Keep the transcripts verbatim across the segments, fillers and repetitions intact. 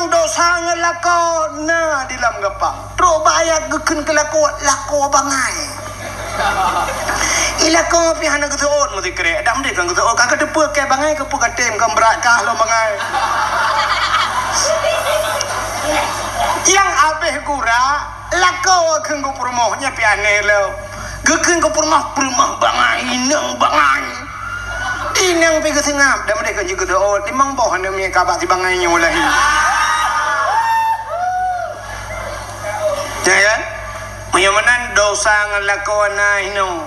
Dosa ngon lakoe na di lam gampang. Trok bak ayat geukheun keu lakoe, lakoe bangai. I lakoe pih hana geuseuôt meusikrek. Dak meudeh kan geuseuôt, ka geuteupeue keu bangai keu peue ka tem, kan brat kah lom bangai. Nyang abéh gura, lakoe kheun geupeurumoh, nyan pih aneh lom. Geukheun geupeurumoh, peurumoh bangai, inong bangai. Inong pih geuseungab, dak meudeh kan jeuet geuseuôt, limong boh aneuk miet ka bak si bangai nyoe lahé. Ya kan? Meunyoe meunan dosa ngon lakoe na inoe.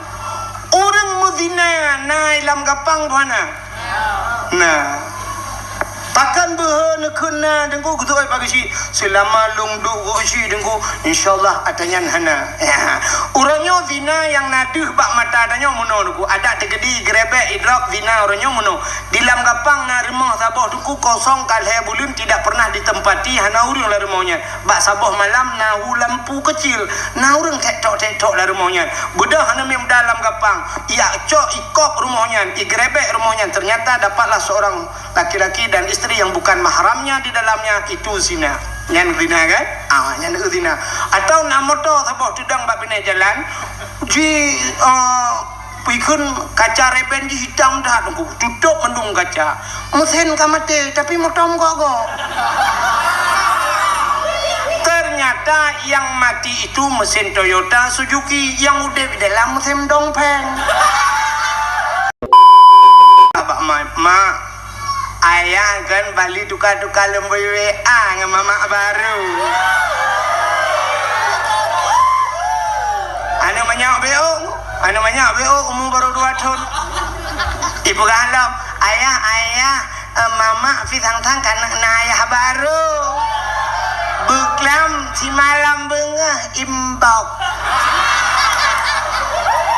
Ureuëng meuzina na i lam gampang buhana? Na. Pakon beuhe neukheun na Teungku, geuteuôt bak geuchik? Seulama lôn duek bak geuchik Teungku, insya Allah ata nyan hana. Ya. Uroe nyoe zina nyang na deuh bak mata tanyoe meunoe Teungku. Adak teukeudi geurebek idrop zina uroe nyoe meunoe. Di lam gampang na rumoh saboh Teungku kosong ka lhée buleuen tidak pernah ditempati, hana ureuëng lam rumoh nyan. Bak saboh malam na hu lampu keucil, na ureuëng tek-tok-tek-tok lam rumoh nyan. Beudôh aneuk miet muda lam gampang, ijak cok ikop rumoh nyan, igrebek rumoh nyan. Ternyata dapatlah seorang laki-laki dan isteri yang bukan mahramnya di dalamnya, itu zina. Nyan zina kan? Ah, nyan zina. Atau na moto saboh teudong bak binéh jalan, ji, ah, Peue kheun kaca reben jih hitam that Teungku, tutôp mandum kaca. Meusén ka maté, tapi moto meugok-gok. Ternyata yang mati itu mesin Toyota Suzuki, yang udép di dalam mesin Dongfeng. Abak ma-, mak, Ayah kan bali tuka-tuka leumboi W A ngon mamak baru. Aneuk manyak B O, aneuk manyak B O umu baru dua thon. Ipeugah lom, "Ayah, ayah, eh, mamak pi sang-sang ka na ayah baru. Beuklam simalam beungoh imbok."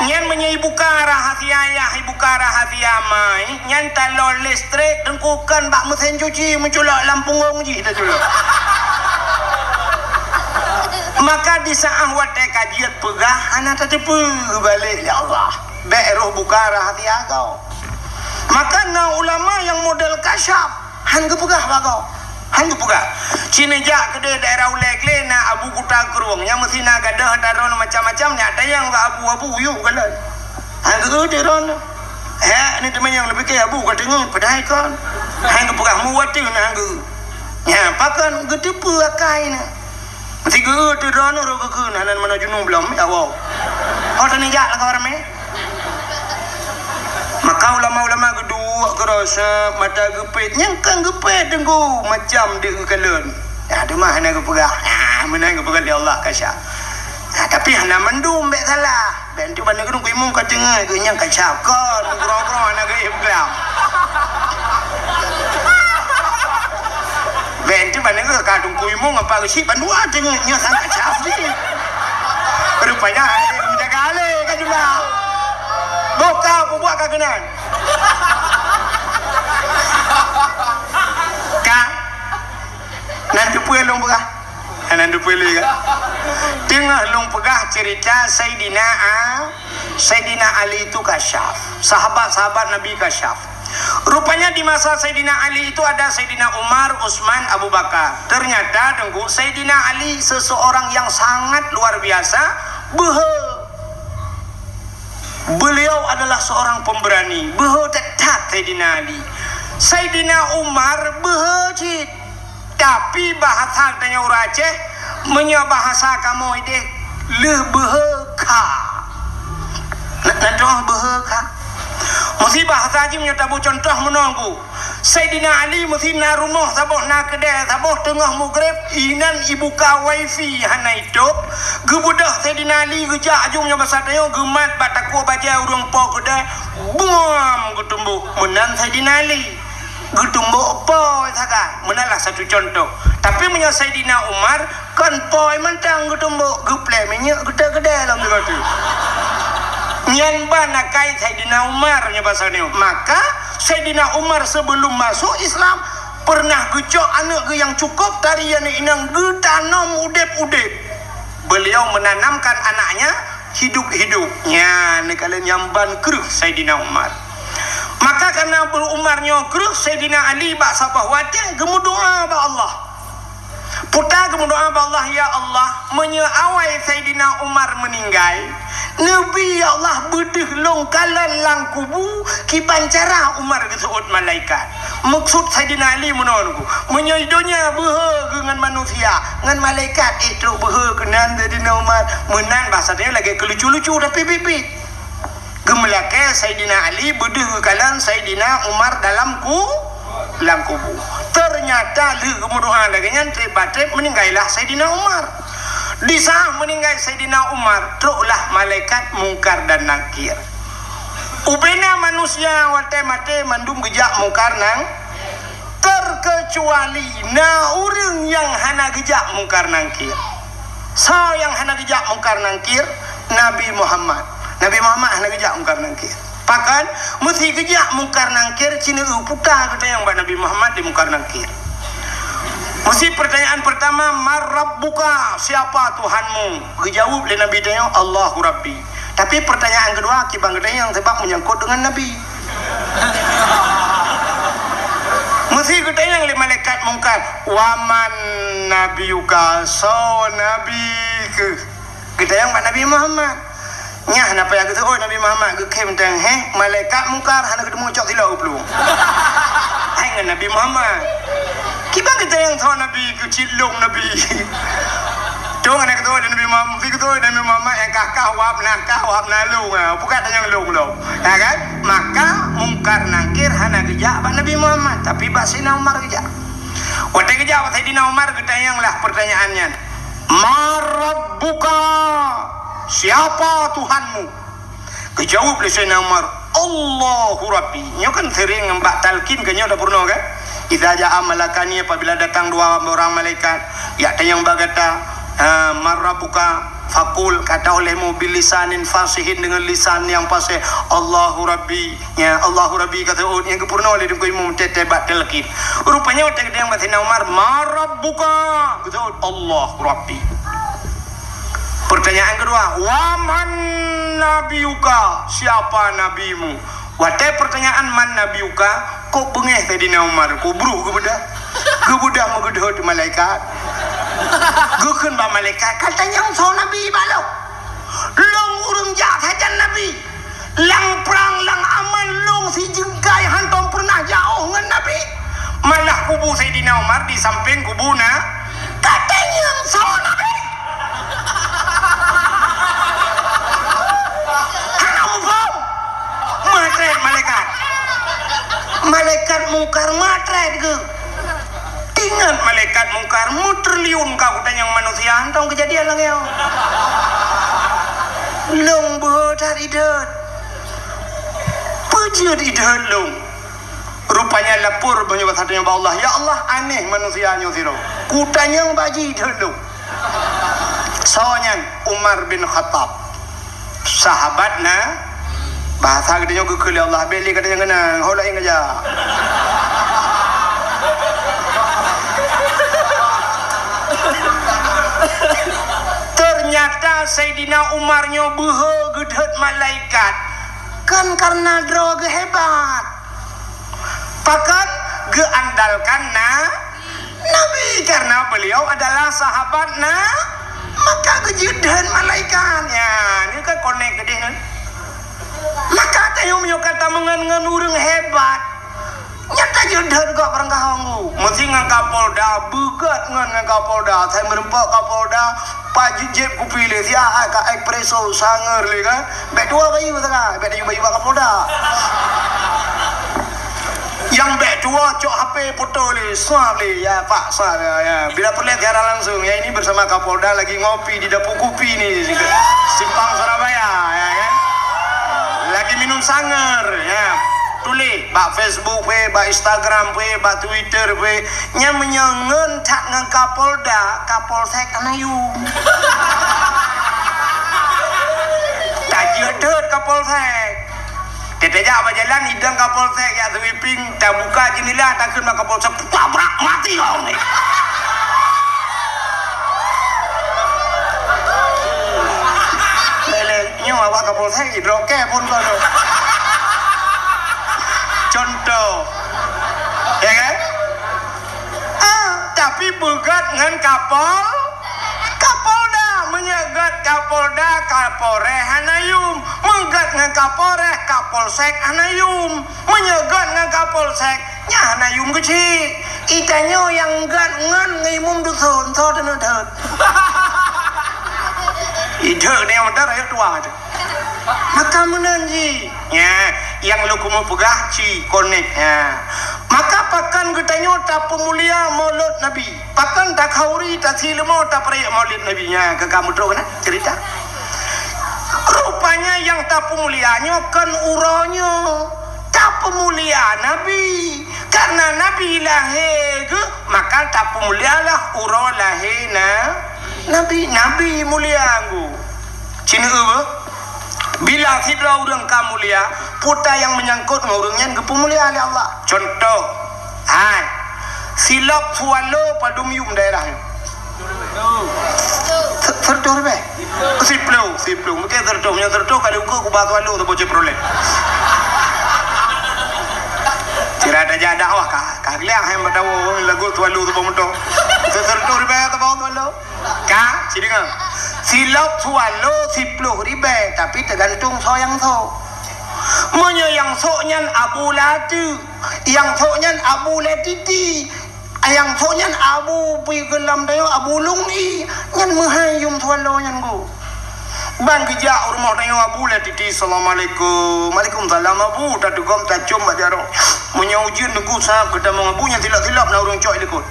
Nyan meunyoe ibuka rahasia ayah, ibuka rahasia mai, nyan talon listrik teungku kon bak mesin cuci meuculok lam punggong jih taculok. Maka di saat watée ka jeuet peugah hana tateupeue balek lé Allah. Bék roh buka rahasia kau. Maka na ulama nyang model kasyaf. Han geupeugah bak gob. Han geupeugah. Ci neujak keudeh daerah Ulée Glé na Abu Kuta Krueng. Nyang meusi na gadôh ata droeneuh macam-macam, nyak tanyong bak abu-abu yôh galon. Han geu-eu teuh droeneuh. Hék, ni teumanyong neupike abu ka teungeut, padahai kon. Han geupeugah muwat teuh na han geu-eu. Nya, pakon geuteupeue akai na. Meusi geu-eu teuh droeneuh rot geukheun, hana meunoe junub lom, ya Allah. Oh, teuneujak lakoe ramé. Maka ulama-ulama geuduek keurasa mata geupet, nyang kan geupet teungku macam di geukalon. Ya, teuma hana geupeugah. Ah, meunan geupeugah lé Allah kasyaf. Ah, tapi hana mandum bék salah. Bék tu bak nanggroe imum ka teungoh geuh nyang kasyaf. Kon, keurong-keurong hana geuh peugah. Bék tu bak nanggroe ka teungku imum apa geuh si bandua teungoh nyoe sang kasyaf ni. Rupanya, eh, menjaga alih ka jula. Boh ka peubuat ka keunan. Ka. Nan teupeue lôn peugah. Nan teupeue lé kan. Teungoh lôn peugah cerita Saidina A-, Saidina Ali itu kasyaf. Sahabat-sahabat Nabi kasyaf. Rupanya di masa Saidina Ali itu ada Saidina Umar, Utsman, Abu Bakar. Ternyata, Teungku, Saidina Ali seseorang yang sangat luar biasa, beuhe. Beliau adalah seorang pemberani, beuhe that-that Saidina Ali. Saidina Umar beuhe cit. Tapi bahasa tanyoe ureuëng Aceh, meunyoe bahasa kamoe ideh, lheueh beuhe kha. Na, na droe beuhe kha. Meusi bahasa jih meunyoe tabu contoh meunoe Teungku. Saidina Ali meusi na rumoh saboh na keudè saboh teungoh mugreb, inan ibuka wifi hana itôb. Geubeudôh Saidina Ali geujak aju meunyoe basa tanyoe geumat bak takue bajèe ureuëng po keudè, buam geutumbok. Meunan Saidina Ali. Geutumbok po sagai. Meunan lah satu contoh. Tapi meunyoe Saidina Umar, kon po mantong geutumbok, geuplè minyeuk geutek keudè lom sigoe teuk. Nyan ban akai Saidina Umar nyoe basa nyoe. Maka Saidina Umar sebelum masuk Islam pernah geucok aneuk geuh nyang cukup tari aneuk inong geutanom udeb-udeb. Beliau menanamkan anaknya hidup-hidup. Nyan neukalon nyang ban kreueh Saidina Umar. Maka karena Umar nyoe kreueh, Saidina Ali bak saboh watèe geumeudoa bak Allah. Meudoa bak Allah, "Ya Allah, meunyoe awai Saidina Umar meuninggai, neubi, ya Allah, beudeuh lôn kalon lam kubu kiban cara Umar geuseuôt malaikat." Meukeusut Saidina Ali meunoe, Teungku. Meunyoe donya beuhe geuh ngon manusia, ngon malaikat éh trok beuhe keunan Saidina Umar. Meunan basa tanyoe lagée keu lucu-lucu, tapi biet-biet. Geumeulakée Saidina Ali beudeuh geukalon Saidina Umar dalam ku-, lam kubu. Teunyata lheueh geumeudoa lagée nyan, treb bak treb meuninggai lah Saidina Umar. Di saat meuninggai Saidina Umar, troklah malaikat Mungkar dan Nakir. Ubena manusia watée maté mandum geujak Mungkar Nang-, terkecuali na ureuëng nyang hana geujak Mungkar Nakir. Soe nyang hana geujak Mungkar Nakir? Nabi Muhammad. Nabi Muhammad hana geujak Mungkar Nakir. Pakon? Meusi geujak Mungkar Nakir, ci neueu puta geutanyong bak Nabi Muhammad di Mungkar Nakir. Meusi peurtanyaan peurtama, "Man rabbuka?" Siapa Tuhanmu? Geujaweueb lé Nabi tanyoe, "Allahu Rabbi." Tapi peurtanyaan keudua, kiban geutanyong sabab meunyangkot deungon Nabi. Meusi geutanyong lé malaikat Mungkar, "Wa man nabiyuka?" Soe nabi keuh? Geutanyong bak Nabi Muhammad. Nyan na payah geuseuôt Nabi Muhammad, geukheun teuh, heh, malaikat Mungkar hana geuteumu cok silop geuplueng. Hai ngon Nabi Muhammad. Kiban geutanyong soe nabi keuh, cit lôn nabi. Tueng hana geuseuôt Nabi Muhammad, meusi geuseuôt Nabi Muhammad nyang kah-kah wab na kah wab na lôn, ha, bukan tanyong lôn lom. Ya kan? Maka Mungkar Nakir hana geujak bak Nabi Muhammad, tapi bak Saidina Umar geujak. Watée geujak bak Saidina Umar, geutanyong lah peurtanyaan nyan. "Man rabbuka?" Siapa Tuhanmu? Geujaweueb lé Saidina Umar, "Allahu Rabbi." Nyoe kan sering bak talqin keu nyoe tapeurunoe kan? "Idza jaa malakani," apabila datang dua orang malaikat, jak tanyong bak gata, ha, "Man rabbuka?" Faqul, kata olehmu, "Bilisanin fasihin," dengan lisan yang fasih, "Allahu Rabbi." Ya, "Allahu Rabbi," kata, oh, nyang geupeurunoe lé Teungku Imum teuh bak talqin. Rupanya watée geutanyong bak Saidina Umar, "Man rabbuka?" Geujaweueb, "Allahu Rabbi." Pertanyaan kedua, "Wa man nabiyuka?" Siapa nabimu? Watée pertanyaan "Man nabiyuka?", kok beungéh Saidina Umar, kok bruh geubeudah. Geubeudah meugeudhôt malaikat. Geukheun bak malaikat, "Ka tanyong soe nabi bak lôn? Lôn ureuëng jak sajan nabi. Lam prang, lam aman lôn sijeungkai hántom peureunah jiôh ngon nabi. Malah kubu Saidina Umar di sampéng kubu na, ka tanyong soe nabi?" Hana muphom. Meutrét malaikat. Malaikat Mungkar meutrét geuh. Ingat malaikat Mungkar, meutriliun ka kutanyong manusia, hántom keujadian lagée nyoe. Lôn beuhe that ideuet. Peue jeuet ideuet lôn? Rupanya lapor meunyoe bak Allah, "Ya Allah, aneh manusia nyoe sidroe. Kutanyong bak jih ideuet lôn." Soe nyan? Umar bin Khattab. Sahabat na, bahasa geutanyoe geukheun lé Allah, bék lé gata nyang keunong, ho laén keujak. Ternyata Saidina Umar nyoe beuhe geudhôt malaikat, kon kareuna droe geuh hebat. Pakon? Geuandalkan na-, Nabi, karena beliau adalah sahabat na-, maka geujeuet dheun malaikat. Ya, ni kan konek keudeh kan. Maka tayue meunyoe ka tameungon ngon ureuëng hebat, nyan tajeuet dheun gob barangkaho. Meusi ngon Kapolda, beugot ngon, ngon Kapolda, sai meureumpok Kapolda, pajoh jép kupi lé, siat ka espresso, sangar lé kan. Bék tuwoe bayeue masa nyan, bék tuwoe bayeue bak Kapolda. Nyang bék tuwoe cok H P foto lé, swab lé, ya Pak, swab, ya, ya. Bila peureulée siaran langsung, ya ini bersama Kapolda lagi ngopi di Dapur Kupi ni, Simpang Surabaya, ya kan. Lagi minum sangar, ya. Tuléh bak Facebook pih, bak Instagram pih, bak Twitter pih. Nyan meunyoe ngon that ngon Kapolda, Kapolsek hana yum. Tajeuet dheun Kapolsek. Teutajak bak jalan, idong Kapolsek jak sweeping, tabuka jeundela, takheun bak Kapolsek, "Tabrak mati kau ni!" Lé, lé, nyoe awak Kapolsek, idrop kée phon kau tu. Contoh. Ya kan? Ah, tapi Tapi beugét ngon Kapol-, Kapolda. Meunyoe gét Kapolda, Kapolres hana yum. Meugét ngon Kapolres, Kapolsek hana yum. Meunyoe gét ngon Kapolsek, nyan hana yum keuchik. Itanyoe nyang gét ngon, ngon imum dusun, soe teuneuk deuek? Ideuek nyoe meunan rayeuk tuha teuh. Maka meunan jih. Nya, nyang lôn keumeung peugah ci konek. Nya. Maka pakon geutanyoe tapeumulia Maulud Nabi? Pakon takhauri, tasileumô, tapeurayeuk Maulud Nabi? Nya, keu kamoe troh keunan cerita. Rupanya nyang tapeumulia nyoe kon uroe nyoe. Tapeumulia Nabi. Karena Nabi lahé geuh, maka tapeumulialah uroe lahé na-, Nabi. Nabi mulia geuh. Ci neueu beuh, bila sidroe ureuëng ka mulia, peue nyang meunyangkot ngon ureuëng nyan geupeumulia lé Allah. Cuntoh, hai, silop Swallow padum yum daerah nyoe? Se-, siratoh ribèe? Siploh, siploh. Mungken siratoh, meunyoe siratoh ka diukeue kubah Swallow saboh Chevrolet. Sira tajak dakwah ka, ka gleh hai meudawa lagu Swallow saboh moto. Siratoh ribèe saboh Swallow. Ka, ci deungoe. Silop Swallow siploh ribèe, tapi teugantung soe nyang sok. Meunyoe nyang sok nyan Abu Lati, nyang sok nyan Abu Letiti, nyang sok nyan Abu Pui Geulam Dayo, Abu Lung I, nyan meuhai yum Swallow nyan geuh. Ban geujak u rumoh tanyoe Abu Letiti, "Assalamualaikum." "Waalaikumsalam, Abu." Tatugom tacom bak jaroe. Meunyoe ujeuen teungku sab geutamong Abu, nyan silop-silop na ureuëng cok i likot.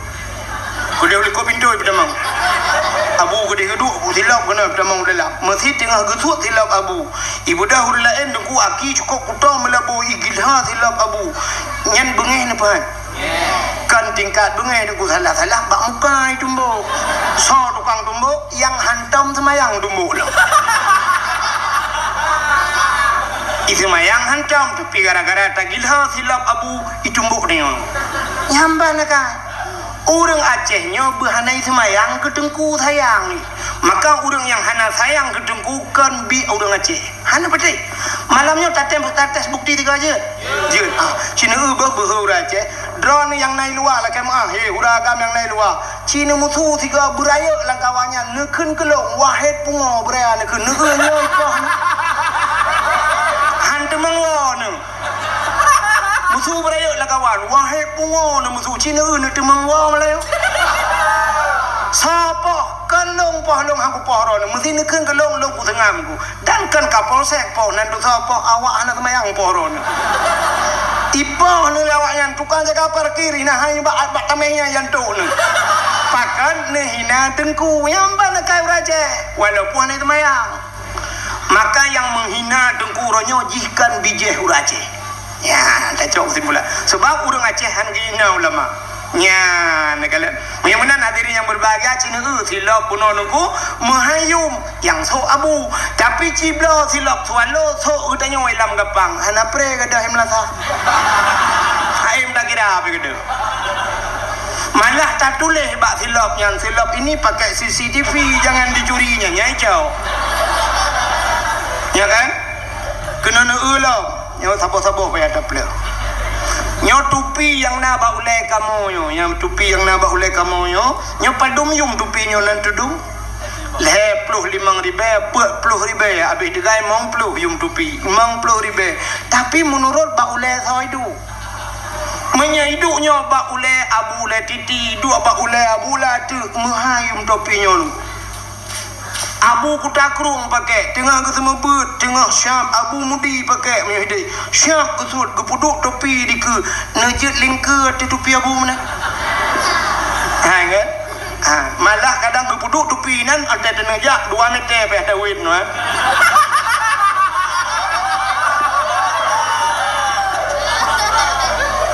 Keudeh u likot pintoe peutamong. Abu keudeh geuduek, Abu silop keunoe peutamong u dalam. Meusi teungoh geusuet silop Abu. Ibeudôh ureuëng laén teungku aki cukôp kutông meulaboh, igilha silop Abu. Nyan beungéh neupeuhan. Kon tingkat beungéh teungku, salah-salah bak muka itumbok. Soe tukang tumbok? Nyang hantom seumayang tumbok lom. Iseumayang hantom, tapi gara-gara tagilha silop Abu itumbok nyoe. Nyan ban akai. Ureuëng Aceh nyoe beuhana iseumayang keu teungku sayang. Maka ureuëng nyang hana sayang keu teungku kon bi ureuëng Aceh. Hana patéh. Malam nyoe tatem, tates bukti tiga jeuet. Jeuet. Ah, ci neueu beuh beuhe ureuëng Aceh. Droeneuh nyang na i luwa lakée meuáh, he, ureuëng agam nyang na i luwa. Ci neumusu sigoe beurayeuk lam kawan nyan, neukheun keu lôn, wahét pungo beuraya neukheun, neueu nyoe ipoh. Han teumeung woe neuh. Musu beurayeuk lam kawan, wahét pungo neumusu, ci neueu neuteumeung woe meulayeue. Soe poh, kon lôn poh, lôn han kupoh droeneuh, meusi neukheun keu lôn, lôn kuseungam ku. Dan kon Kapolsek poh, nan teusoe poh, awak hana seumayang poh droeneuh. Ipoh neuh lé awak nyan, tukang jaga parkir, hina hai bak, bak tameh nyan jantok neuh. Pakon neuhina teungku, nyang ban akai ureuëng Aceh, walaupun hana seumayang. Maka nyang meuhina teungku uroe nyoe jih kon bijéh ureuëng Aceh. Nyan, tacok keusimpulan. Sebab ureuëng Aceh han geuhina ulama. Nyan, neukalon. Meunyoe meunan hadirin nyang berbahagia, ci neueu silop bunoe teungku meuhai yum nyang sok Abu. Tapi ci bloe silop Swallow sok geutanyoe i lam gapang. Hana pré gadôh i meulasah. Hai meudakira pi gadôh. Malah tatuléh bak silop nyan, "Silop ini pakai C C T V, jangan dicuri," nyan, nyan icok. Ya kan? Keunoe neueu lom. Nyoe saboh-saboh payah tapleueh. Nyoe tupi nyang na bak ulée kamoe nyoe, nyang tupi nyang na bak ulée kamoe nyoe, nyoe padum yum tupi nyoe nan tudong? Lhée ploh limong ribée, peuet ploh ribée, abéh teugai mong ploh yum tupi, limong ploh ribée. Tapi meunurot bak ulée soe iduek. Meunyoe iduek nyoe bak ulée Abu Letiti, iduek bak ulée Abu Lateuk, meuhai yum tupi nyoe. Abu Kuta Krueng pakai, teungoh geuseumeubeuet, teungoh siab Abu Mudi pakai meunyoe hideh. Siab geusuet, geupeuduek tupi dikeue, neujeuet lingkeue ateueh tupi Abu meunan. Hai kan? Ha, malah kadang geupeuduek tupi nan ateueh teuneujak dua meter pih dawet nyoe.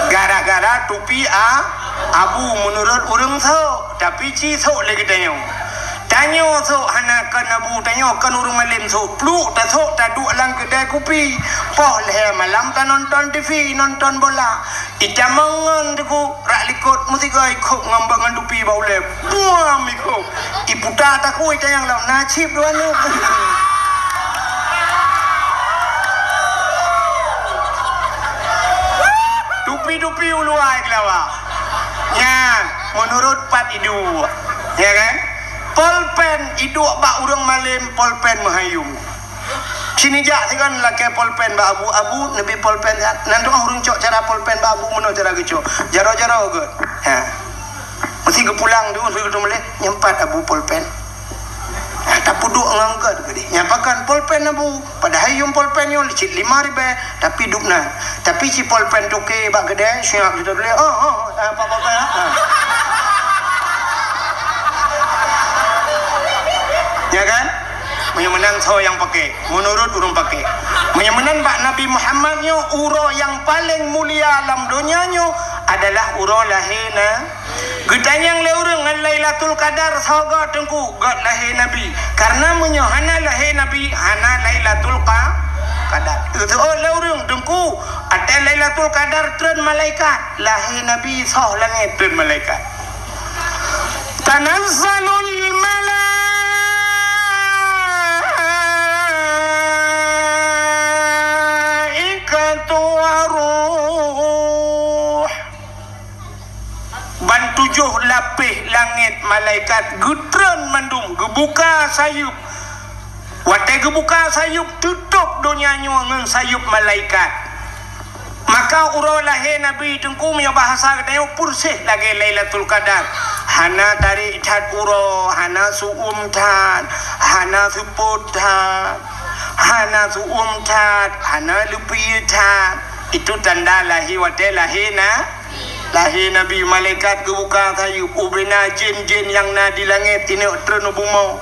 Gara-gara tupi a, Abu meunurot ureuëng sok, tapi ci sok lé geutanyoe. Tanyoe sok hana kon Abu, tanyoe kon ureuëng malém sok. Pluek tasok taduek lam keudai kupi. Poh lhée malam tanonton T V, nonton bola. Itamong ngon teungku rak likot meusigoe ikhop ngon bak ngon tupi bak ulée. Buam ikhop. Iputa takue itanyong lom, na cit dua neuk. Tupi-tupi uluwa keulawa. Nyan. Meunurot pat iduek, ya kan? Polpen iduek bak ureuëng malém, polpen meuhayum. Sini jak sigon lakée polpen bak abu, "Abu, neubi polpen siat." Nan teungoh ureuëng cok cara polpen bak abu, meunoe cara geucok. Jaroe-jaroe geuh. Ha. Meusi geupulang tu, meusi geuteumeuléh, "Nyoe pat abu polpen." Ha, tapeuduek ngon gét keudeh. Nyan pakon polpen abu. Padahai yuem polpen nyoe cit lima ribée, tapi dub na. Tapi si polpen toke bak keudè, siap siteurulée. Oh, oh, oh, apa polpen? Ha. Ya kan? Meunyoe meunan soe nyang pakai? Meunurot ureuëng pakai. Meunyoe meunan bak Nabi Muhammad nyoe, uroe nyang paleng mulia lam donya nyoe adalah uroe lahé na-, Geutanyong lé ureuëng ngon Lailatul Qadar soe goe teungku, göt lahé Nabi. Karena meunyoe hana lahé Nabi, hana Lailatul Qa-, Qadar. Geuteuôt lé ureuëng teungku, watée Lailatul Qadar treun malaikat, lahé Nabi soh langét treun malaikat. Tanazzalul malaikatu waruh. Ban tujoh lapéh langét malaikat geutreun mandum, geubuka sayeuep. Watée geubuka sayeuep, teutôb donya nyoe ngon sayeuep malaikat. Maka uroe lahé Nabi teungku, meunyoe bahasa geutanyoe, purséh lagée Lailatul Qadar. Hana tarék that uroe, hana su'uem that, hana seupôt that, hana su'uem that, hana leupie that. Itu tanda lahé watée lahé na-, Lahé Nabi, malaikat geubuka sayeuep, ubena jén-jén nyang na di langét ineuk treun u bumoe.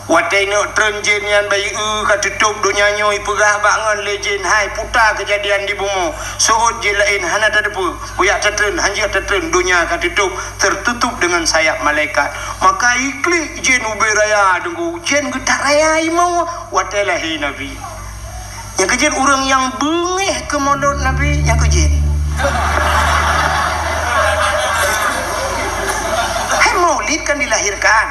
Watée ineuk treun jén nyan bayeue ka teutôb donya nyoe, ipeugah bak ngon lé jén, "Hai, puta keujadian di bumoe. Seuôt jén laén hana tateupeue. Kujak tatreun, hanjeuet tatreun, donya ka teutôb, tertutup dengan sayap malaikat." Maka iklik jén ubé raya teungku, jén geutak raya imoe watée lahé Nabi. Nyang keujeuet ureuëng nyang beungéh keu mulod Nabi, nyang keujeuet. Hai maulid kan dilahirkan.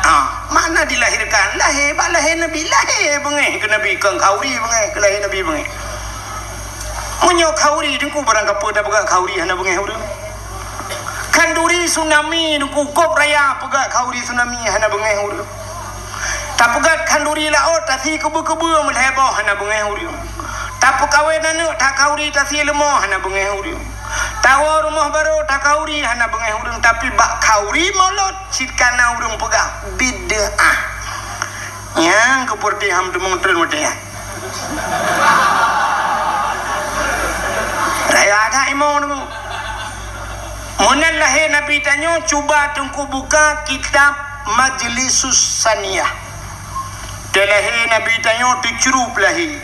Ha, makna dilahirkan, lahé bak lahé Nabi, lahé beungéh keu Nabi, kon khanduri beungéh keu lahé Nabi beungéh. Meunyoe khanduri teungku barang kapeue tapeugah khanduri hana beungéh ureuëng. Khanduri tsunami teungku kôb raya peugah khanduri tsunami hana beungéh ureuëng. Tapeugöt khanduri laôt, tasi keubeu-keubeu meulhèe boh hana beungéh ureuëng. Tapeukawen aneuk takhanduri, tasi leumo hana beungéh ureuëng. Tawoe rumoh barô takhanduri hana beungéh ureuëng, tapi bak khanduri mulod cit kana ureuëng peugah bid'ah. Nyang keupeurti ham teumong treun watèe nyan. Raya that imo teungku. Meunan lahé Nabi tanyoe, cuba teungku buka kitab Majlisus Saniyah. Teulahé Nabi tanyoe teucrup lahé.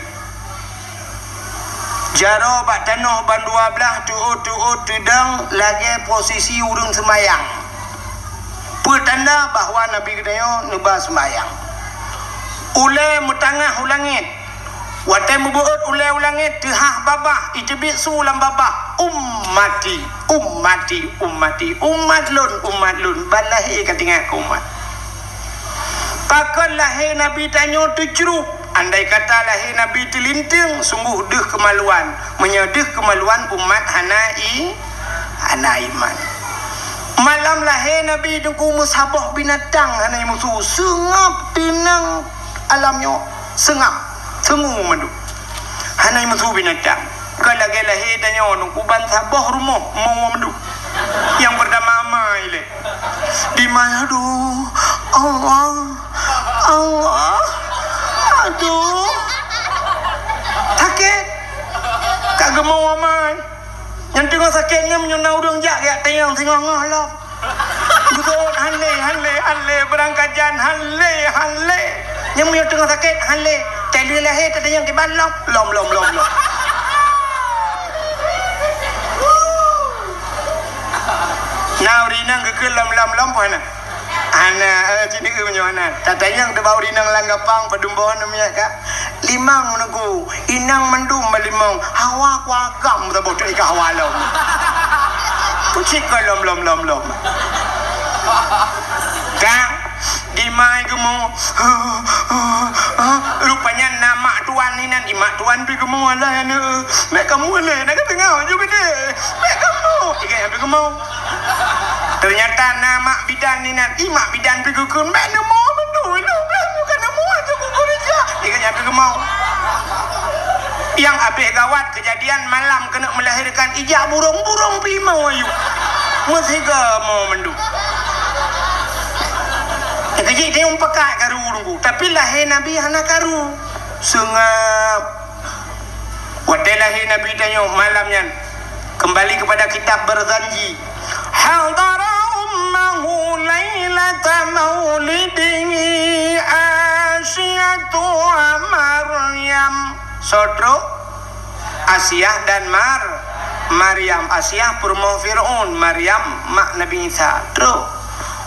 Jaroe bak tanoh bandua blaih, teuôt-teuôt teudong lagèe posisi ureuëng seumayang. Peue tanda bahwa Nabi geutanyoe neuba seumayang. Ulèe meutangah u langèt. Watèe meubeuôt ulèe u langèt, teuhah babah, iteubiet su lam babah, "Ummati, ummati, ummati, umat lôn, umat lôn." Ban lahé ka teuingat keu umat. Pakon lahé Nabi tanyoe teucrup? Andai kata lahé Nabi teulinteung, sunggoh deuh keumaluan. Meunyoe deuh keumaluan, umat hana i-, hana iman. Malam lahé Nabi teungku meusaboh binatang hana jimusu, seungab teunang alam nyoe, seungab, seungue mandum. Hana jimusu binatang. Ka lagèe lahé tanyoe teungku ban saboh rumoh mo mandum. Nyang peurtama ma ilèe. Di ma, aduh, Allah, Allah, aduh. Sakét. Ka geumo amai. Nyang teungoh sakét nyan meunyoe na ureuëng jak, jak tanyong singoh-ngoh lom. Geuseuôt han lé, han lé, han lé, beurangkajan han lé, han lé. Nyang meunyoe teungoh sakét han lé. Teuh lheueh lahé tatanyong kiban lom, lom, lom, lom, lom. Na ureuëng inong geukheun lom, lom, lom, peue hana? Hana, eh, cit neu meunyoe hana. Tatanyong teuh bak ureuëng inong lam gapang, padum boh neu miet ka? Limong neu ku, inong mandum bak limong. Hawa ku agam saboh tu ka hawa lom. Kucik ka lom, lom, lom, lom. Ka? Di ma i geumo. Rupanya na mak tuan inan, i mak tuan pi geumo, "Alah aneuk, bèk kamoe lé, na ka teungoh ju geudeh. Bèk kamoe." Igai pi geumo. Teunyata na mak bidan inan, "Ih, mak bidan pih geukheun, bèk neumoe mandum, ilôn blah bukan neumoe aja kukureuja." Ingat nyan pih geumoe. Nyang abéh gawat keujadian malam keuneuk meulahirkan, ijak burông-burông pih imoe ayue. Meusigoe moe mandum. Nyang keujih teunyong pakat karu Teungku, tapi lahé Nabi hana karu. Seungab. Watèe lahé Nabi tanyoe malam nyan, kembali kepada kitab Barzanji. Hadara ummahu lailata maulidihi Asiyatu wa Maryam. Soe trok? Asiah dan Mar-, Maryam. Asiah peurumoh Fir'aun, Maryam mak Nabi Isa. Trok.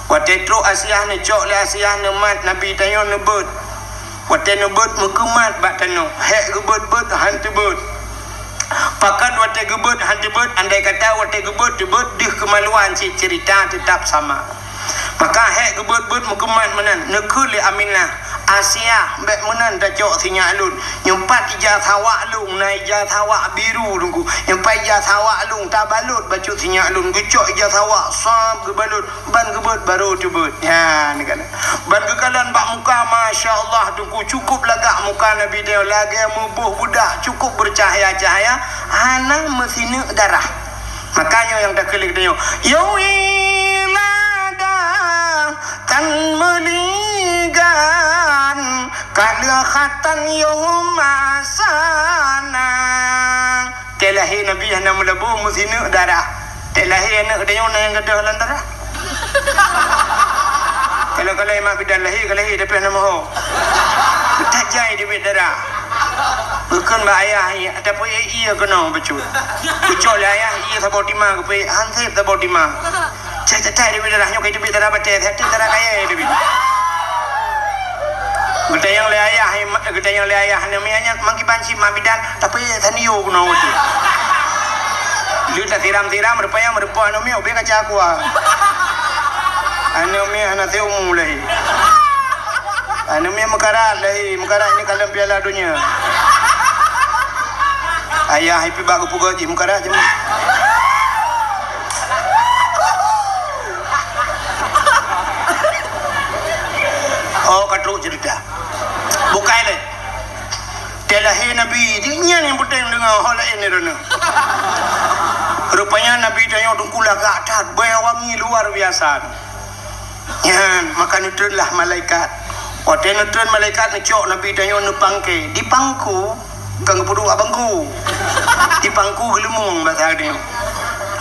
Watèe trok Asiah, neucok lé Asiah, neumat Nabi tanyoe, neubeuet. Watèe neubeuet meukeumat bak tanoh, hék geubeuet-beuet han teubeuet. Pakon watèe geubeuet han teubeuet, andai kata watèe geubeuet teubeuet deuh keumaluan cit ceurita teutap sama. Maka hék geubeuet-beuet meukeumat meunan, neukheun lé Aminah, "Asiah, bèk meunan tacok sinyak lôn. Nyoe pat ija sawak lôn, na ija sawak biru Teungku. Nyoe pat ija sawak lôn, tabalot bacut sinyak lôn." Geucok ija sawak, sab geubalot. Ban geubeuet barô teubeuet. Nyan, neukalon. Ban geukalon bak muka, masya Allah, Teungku, cukup lagak muka Nabi tanyoe, lagèe meuboh beudak, cukup beucahaya-cahaya, hana meusineuk darah. Makajih nyang takeulik tanyoe, "Ya wiladah, tan meuligan, ka leuhatan yoh masa na." Watèe lahé Nabi hana meulabô, meusineuk darah. Watèe lahé aneuk geutanyoe na nyang gadôh lam darah. Kalau-kalau mak bidan lahé, ka lahé tapi hana moho. Tajai teubiet darah. Geukheun bak ayah, "Iya, tapi iya keunoe bacut." Geucok lé ayah, iya saboh tima, geupeuék han sép saboh tima. Cai, cai, cai, teubiet darah nyoe, kai teubiet darah batèe, teubiet darah kayèe teubiet. Geutanyong lé ayah, geutanyong lé ayah, "Aneuk miet nyan, mangkiban cit mak bidan, tapi tanyoe keunoe watèe." Lheueh tasiram-siram, rupanya meureumpok aneuk miet, ubé kaca aqua. Aneuk miet hana sép umu lahé. Aneuk miet meukarat lahé, meukarat ini kalon Piala Dunia. Ayah ipi bak geupeugöt jih meukarat jih. Oh, ka trok ceurita. Bukai lé. Watèe lahé Nabi, di nyan nyang peunteng deungö, ho laén di droeneuh. Rupanya Nabi tanyoe Teungku lagak that, bèe wangi luar biasa. Nyan, maka neutreun lah malaikat. Watèe neutreun malaikat neucok Nabi tanyoe neupangke, dipangku. Kon geupeuduek bak bangku. Dipangku geuleumong basa geutanyoe.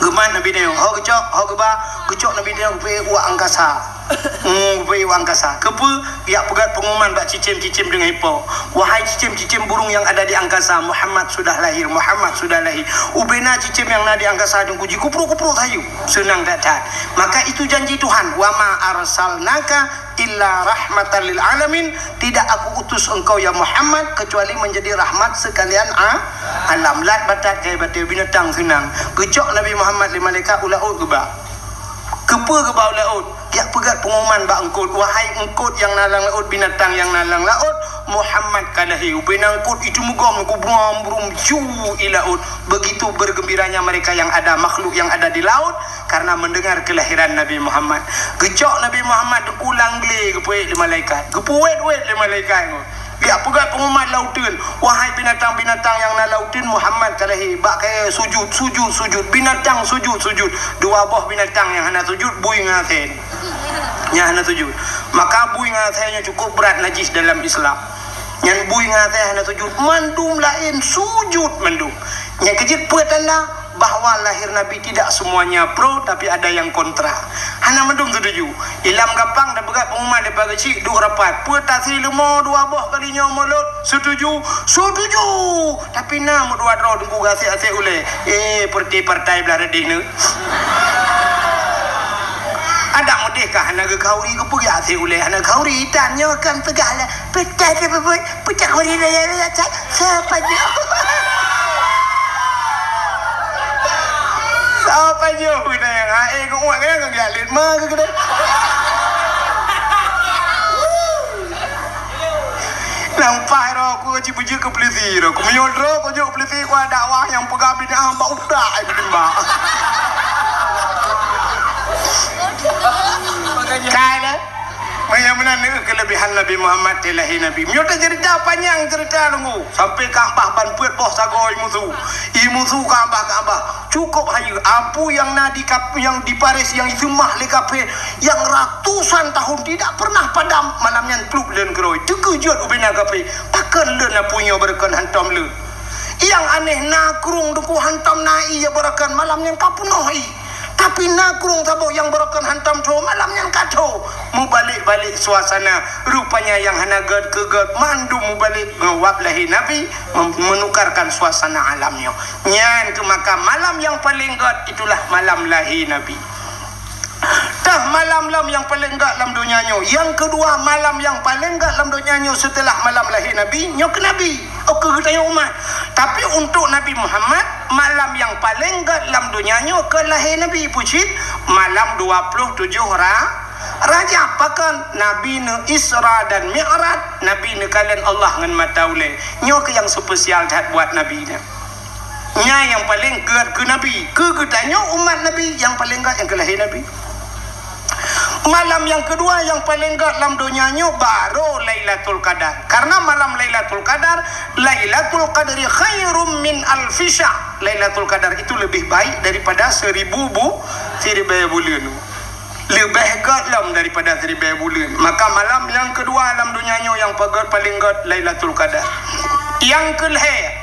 Geumat Nabi tanyoe. Ho geucok, ho geuba, geucok Nabi tanyoe geupeuék u angkasa. Hmm, geupeuék u angkasa. Keupeue? Geujak peugöt peungumuman bak cicém-cicém deungon ipo. Wahai cicém-cicém burung yang ada di angkasa, Muhammad sudah lahir, Muhammad sudah lahir. Ubé na cicém nyang na di angkasa Teungku jikuprok-kuprok sayu. Seunang that-that. Maka itu janji Tuhan, "Wa ma arsalnaka illa rahmatan lil alamin," tidak Aku utus engkau, ya Muhammad, kecuali menjadi rahmat sekalian a-, alam. Lat batat kayèe batèe binatang seunang. Geucok Nabi Muhammad lé malaikat u laôt geuba. Keupeue geuba u laôt? Geujak peugöt peungumuman bak eungkôt, "Wahai eungkôt nyang na lam laôt, binatang nyang na lam laôt, Muhammad ka lahé." Ubé na eungkôt itu meugom, gubrom-brom ju i laôt. Begitu bergembiranya mereka yang ada, makhluk yang ada di laut, karena mendengar kelahiran Nabi Muhammad. Geucok Nabi Muhammad Teungku lam glé, geupeuék lé malaikat. Geupeuwét-wét lé malaikat nyoe. Geujak peugöt peungumuman lam uteuen, "Wahai binatang-binatang nyang na lam uteuen, Muhammad ka lahé." Bak kayèe sujud, sujud, sujud. Binatang sujud, sujud. Dua boh binatang nyang hana sujud, bui ngon asèe. Nyang hana sujud. Maka bui ngon asèe nyoe cukup brat najis dalam Islam. Nyan bui ngon asèe hana sujud, mandum laén sujud mandum. Nyan keuh jeuet peue tanda bahwa lahir Nabi tidak semuanya pro, tapi ada yang kontra. Hana mandum setuju. Ilam gampang tapeugah pengumuman daripada keuchik duek rapat. Peue tasi leumo dua boh kali nyoe mulod? Setuju? Setuju! Tapi na meudua droe teungku gasek-asek ulèe. Eh, partai-partai blah reudeh nyoe. Adak meudeh ka hana geukhauri, geupeugah asek ulèe hana khauri, tan nyoe kan peugah lah. Peucah dia bebuat, peucah khauri raya-raya cat. Sapa nyoe? Sapa nyoe? Beuna nyang hai geuuet kan, geujak lét ma keu keudeh. Nang paih roh ku cit beujeuet keu peulisi roh. Ku meunyoe droe ku jeuet keu peulisi, ku dakwah nyang peugah bid'ah bak utak ai beutimba. Kai lé. Meunyoe meunan neu keulebihan Nabi Muhammad di lahé Nabi. Meunyoe taceurita panyang ceurita lunggu, sampai Ka'bah ban peuet boh sagoe i musu. I musu Ka'bah, Ka'bah. Cukup hayeue. Api nyang na di kap-, nyang di Paris nyang iseumah lé kafé nyang ratusan tahun tidak pernah padam, malam nyan plup lôn keudroe. Teukeujot ubena kafé. Pakon lôn api nyoe beureukan hantom lôn. Nyang aneh na krueng teungku hantom na ié beureukan malam nyan ka peunoh ié. Tapi na krueng saboh nyang beureukan hantom tho malam nyan ka tho. Mubalek-balek suasana. Rupanya nyang hana gét keu gét mandum mubalek ngon wab lahé Nabi mem-, menukarkan suasana alam nyoe. Nyan keuh maka malam nyang paleng gét itulah malam lahé Nabi. Tah malam lom nyang paleng gét lam donya nyoe. Nyang keudua malam nyang paleng gét lam donya nyoe seuteulah malam lahé Nabi, nyoe keu Nabi. Oh, keu geutanyoe umat. Tapi untuk Nabi Muhammad, malam nyang paleng gét lam donya nyoe keu lahé Nabi. Peue cit? Malam dua ploh tujoh Ra-, Rajab. Pakon? Nabi neu Isra dan Mi'raj, Nabi neukalon Allah ngon mata ulée. Nyoe keuh nyang spesial that buat Nabi nyan. Nyan nyang paleng gét keu Nabi. Keu geutanyoe umat Nabi, nyang paleng gét nyang keu lahé Nabi. Malam nyang keudua nyang paleng gét lam donya nyoe baru Lailatul Qadar. Karena malam Lailatul Qadar, Lailatul Qadri khairum min alfi syahr. Lailatul Qadar itu lebih baik daripada seribu bu-, siribée buleuen. Leubeh gét lom daripada siribée buleuen. Maka malam nyang keudua lam donya nyoe nyang pagét paleng gét Lailatul Qadar. Nyang keulhée,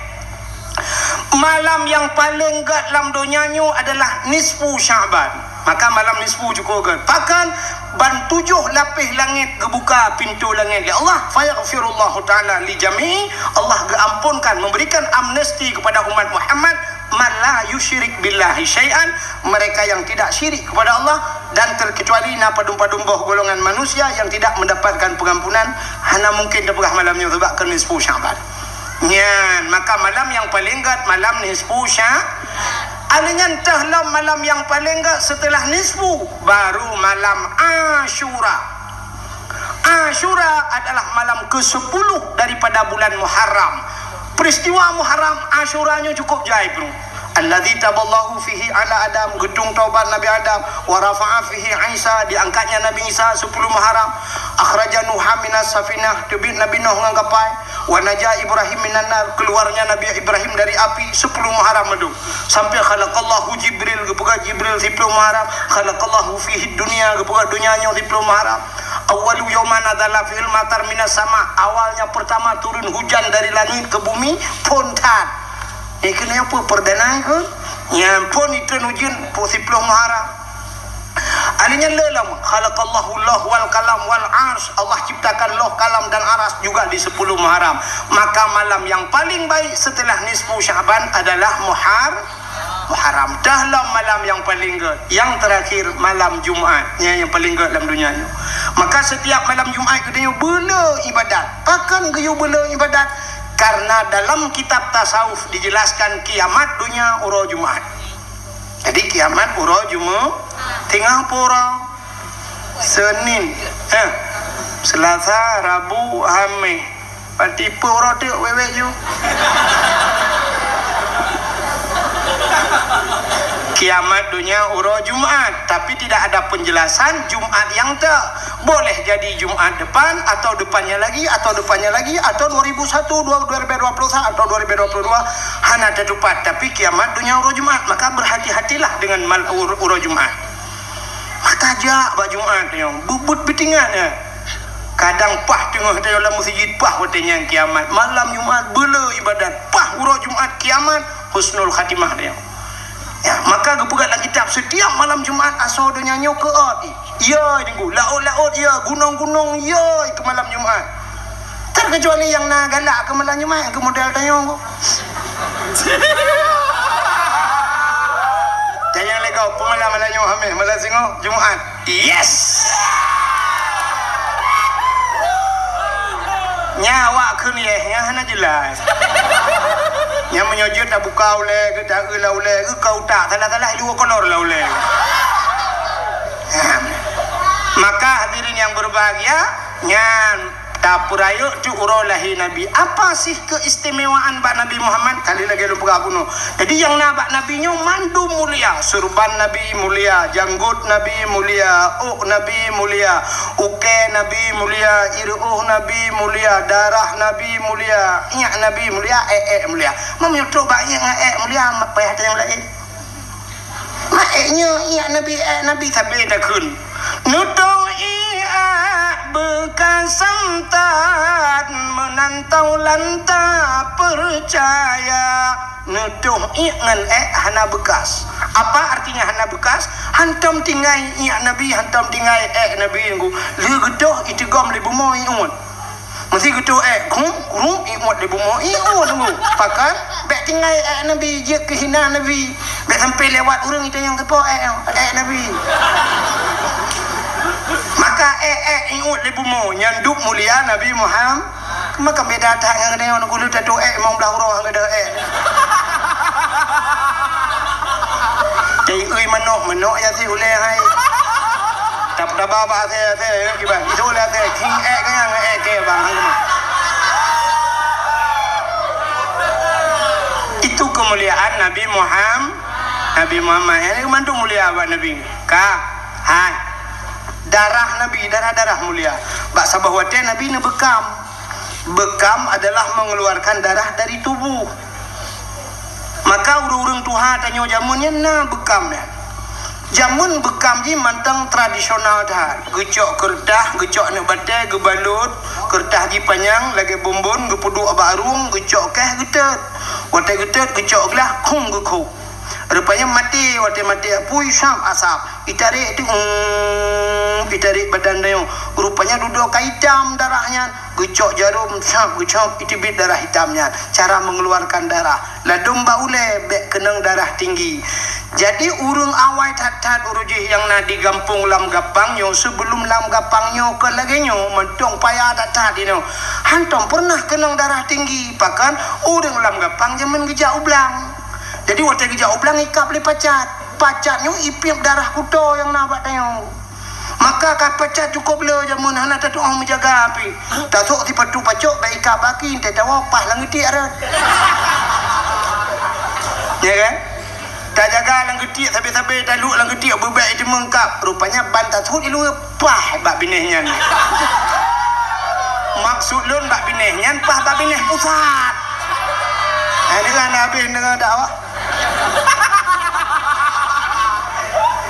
malam nyang paleng gét lam donya nyoe adalah nisfu Sya'ban. Maka malam nisfu cukup gét. Pakon? Ban tujoh lapéh langét geubuka pintoe langét lé Allah. Fayaghfirullahu ta'ala li jami'i. Allah geuampunkan, memberikan amnesti kepada umat Muhammad, man la yusyrik billahi syai'an, mereka yang tidak syirik kepada Allah, dan terkecuali na padum-padum boh golongan manusia yang tidak mendapatkan pengampunan, hana mungkin teupeugah malam nyoe sebab keu nisfu Sya'ban. Nyan, maka malam nyang paleng gét malam nisfu Sya-, aleuh nyan teuh lom malam nyang paleng gét seuteulah nisfu, baru malam Asyura. Asyura adalah malam kesepuluh daripada bulan Muharram. Peristiwa Muharram Asyura nyoe cukup jai, bro. Alladzi taballahu fihi ala Adam, geutung taubat Nabi Adam, wa rafa'a fihi Isa, diangkatnya Nabi Isa sepuluh Muharram, akhraja Nuha minas safinah, teubiet Nabi Nuh ngon kapai, wa naja Ibrahim minan nar, keluarnya Nabi Ibrahim dari api sepuluh Muharram mandum. Sampai khalaqallahu Jibril, geupeugah Jibril sepuluh Muharram, khalaqallahu fihi dunya, geupeugah dunya nyoe sepuluh Muharram. Awwalu yaumin nazala fihil matar minas sama, awalnya pertama turun hujan dari langit ke bumi, phon that. Eh, keuneuk peue perdana keuh? Nyan phon itreun ujeuen, pukul siploh Muharram. Aleuh nyan lé lom, khalaqallahu lauh wal qalam wal arsy. Allah ciptakan lauh, kalam dan aras juga di sepuluh Muharram. Maka malam yang paling baik setelah nisfu Sya'ban adalah Muhar-, Muharram. Dah lom malam yang paling gét. Yang terakhir malam Jumaat. Nyan yang paling gét lam dunia nyoe. Maka setiap malam Jumaat geutanyoe beuleu ibadat. Pakon geuyue beuleu ibadat? Karena dalam kitab tasawuf dijelaskan kiamat dunia uroe Jumaat. Jadi kiamat uroe Jumaat, teungoh pura Senin, eh, Selasa, Rabu, Hamis. Berarti peuet uroe teuk wék-wék ju. Kiamat dunia uroe Jumaat, tapi tidak ada penjelasan Jumaat nyang teuk. Boleh jadi Jumaat depan, atau depannya lagi, atau depannya lagi, atau dua ribu satu, dua, dua ribu dua puluh satu, atau dua ribu dua puluh dua, hana teutupat. Tapi kiamat dunia uroe Jumaat, maka berhati-hatilah dengan mal-, ur-, uroe Jumaat. Maka jak bak Jumaat nyoe, bubut beutingat nyan. Kadang paih teungoh tanyoe lam meuseujid, paih watée nyan kiamat. Malam Jumaat beuleu ibadat, paih uroe Jumaat kiamat, husnul khatimah nyoe. Ya, maka geupeugah lam kitab, setiap malam Jumaat asoe donya nyoe keuôt. Ya, Teungku, laôt-laôt ya, gunong-gunong ya, keu malam Jumaat. Terkecuali nyang na galak keu malam Jumaat, keu model tanyoe. Tanyoe lé gob, peue malam, malam nyoe Hamis, malam singoh Jumaat. Yes! Nyan awak kheun yes, nyan hana jelas. Nyan meunyoe jeuet tabuka ulée, geuta-eu lam ulée, geuka utak, salah-salah dua kolor lam ulée. Nyan. Maka hadirin yang berbahagia, nyan Tapeurayeuk teuk uroe lahé Nabi. Apa sih keistimewaan bak Nabi Muhammad? Kali lagèe lôn peugah bunoe. Jadi, nyang na bak Nabi nyoe mandum mulia. Surban Nabi mulia, janggot Nabi mulia, ôk Nabi mulia, ukèe Nabi mulia, ireuôh Nabi mulia, darah Nabi mulia, ièk Nabi mulia, èk-èk mulia. Meunyoe trôk bak ièk ngon èk mulia, payah tanyong laén. Mak èk nyoe ièk Nabi, èk Nabi sabe takheun. Neutôh ièk beukas santan meunan tao lanta peucaya. Neutôh ièk ngon èk hana beukas. Apa artinya hana beukas? Hantom tinggai ièk Nabi, hantom tinggai èk Nabi nyoe. Lheueh geutôh iteugom lé bumoe iôt. Meusé geutôh èk, grum, grum, iôt lé bumoe, iôt nunggu. Pakon, bèk tinggai èk Nabi, jeuet keu hina Nabi. Bèk sampai lewat ureueng itanyong sapo èk, èk Nabi. Maka èk, èk, iôt lé bumoe, nyan dub mulia Nabi Muhammad. Maka beda that ngon geutanyoe, nunggu lheueh tatôh èk, limong blaih uroe ngon geutanyoe èk. Teuiui manok, manok ya si ulèe hai. Tap-, taba bak asèe, asèe, ya, kiban. Itu ulèe asèe, king èk keu nyang èk keu bang. Itu kemuliaan Nabi Muhammad. Nabi Muhammad, ya, ini mandum mulia bak Nabi. Ka, hai. Darah Nabi, darah-darah mulia. Bak saboh watèe Nabi neubeukam. Beukam adalah mengeluarkan darah dari tubuh. Maka ureueng-ureueng tuha tanyoe jameun nyan na beukam nyan. Jameun beukam jih mantong tradisional that. Geucok keureutah, geucok aneuk batèe, geubalot, keureutah jih panyang lagèe bonbon, geupeuduek bak arueng, geucok kèh, geuteut. Watèe geuteut, geucok glah, khong geukhôb. Rupanya maté, watèe maté apui, sab asap. Itarek tu, um, itarek badan tanyoe. Rupanya dudoe ka itam darah nyan. Geucok jarom, sab, geucok, iteubiet darah itam nyan. Cara mengeluarkan darah. Ladôm bak ulèe, bèk keunong darah tinggi. Jadi, ureueng awai that-that uroe jih nyang na di gampông Lam Gapang nyoe, sebelum Lam Gapang nyoe kon lagèe nyoe, mantong paya that-that inoe. Hantom pernah keunong darah tinggi, pakon ureueng Lam Gapang jameun geujak u blang. Jadi, watèe geujak u blang ikab lé pacat. Pacat nyoe ipiep darah kuto nyang na bak tanyoe. Maka ka pacat cukôp le jameun hana tatu'oh meujaga pih. Tasôk sipatu pacok bèk ikab baki, teuh tawoe paih lam geutiek rot. Ya kan? Tajaga lam geutiek sabe-sabe, taluek lam geutiek beubèk iteumeuengkab. Rupanya ban tasôk di luwa, paih bak binéh nyan. Maksud lôn bak binéh nyan, paih bak binéh pusat. Hai, deungon habéh deungon dakwah.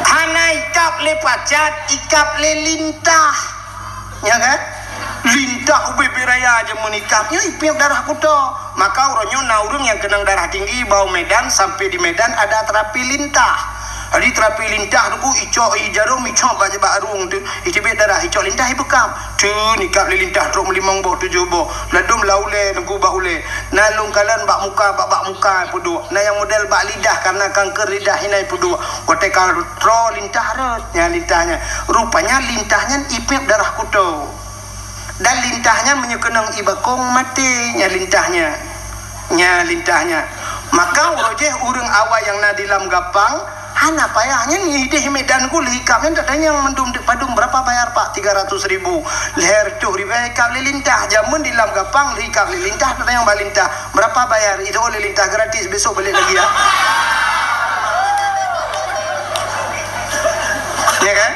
Hana ikab lé pacat, ikab lé lintah. Ya kan? Lintah ubé-bé raya jameun ikab nyoe ipiep darah kuto. Maka uroe nyoe na ureueng nyang keunong darah tinggi bak u Medan, sampai di Medan ada terapi lintah. Jadi terapi lintah tu icok i jarom, icok bak, bak arueng tu, iteubiet darah, icok lintah ibeukam. Teun ikab lé lintah trok meulimong boh, tujoh boh. Ladôm lam ulèe, teungku bak ulèe. Na lôn kalon bak muka, bak, bak muka peuduek. Na nyang model bak lidah, karena kanker lidah hina peuduek. Watèe ka troh lintah rot, nyan lintah nyan. Rupanya lintah nyan ipiep darah kuto. Dan lintah nyan meunyoe keunong ibakong maté, nyan lintah nyan. Nyan lintah nyan. Maka uroe jih ureueng awai nyang na di Lam Gapang, hana payah nyan idéh Medan ku lheuh ikab nyan tatanyong mandum deuk padum, "Berapa bayar, Pak?" "Tiga ratus ribu." Lhèe reutôh ribèe ikab lé lintah. Jameun di Lam Gapang lheuh ikab lé lintah tatanyong bak lintah, "Berapa bayar?" Itu oleh lintah gratis, besok balik lagi ya. Ya kan?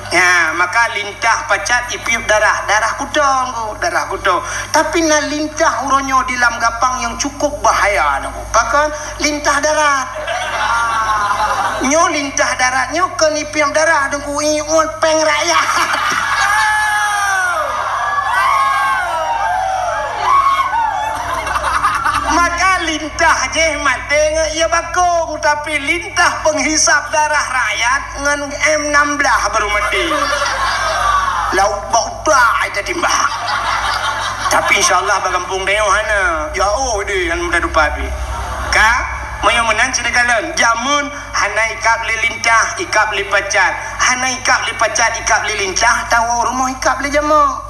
Ya, maka lintah pacat ipiep darah, darah kuto ngku, darah kuto. Tapi na lintah uroe nyoe di Lam Gapang nyang cukup bahaya ngku. Pakon? Lintah darat. Nyoe lintah darat nyoe kon ipiep darah ngku, iôt péng rakyat. Maka lintah jih maté ngon ie bakong, tapi lintah penghisap darah rakyat ngon M enam belas baru maté. Lauk bak utak ai tatimbak. Tapi insya Allah bak gampông tanyoe hana. Jauh deh ngon muda dupa pi. Ka, meunyoe meunan cit kalon, jameun hana ikab lé lintah, ikab lé pacat. Hana ikab lé pacat, ikab lé lintah, tawoe rumoh ikab lé jamok.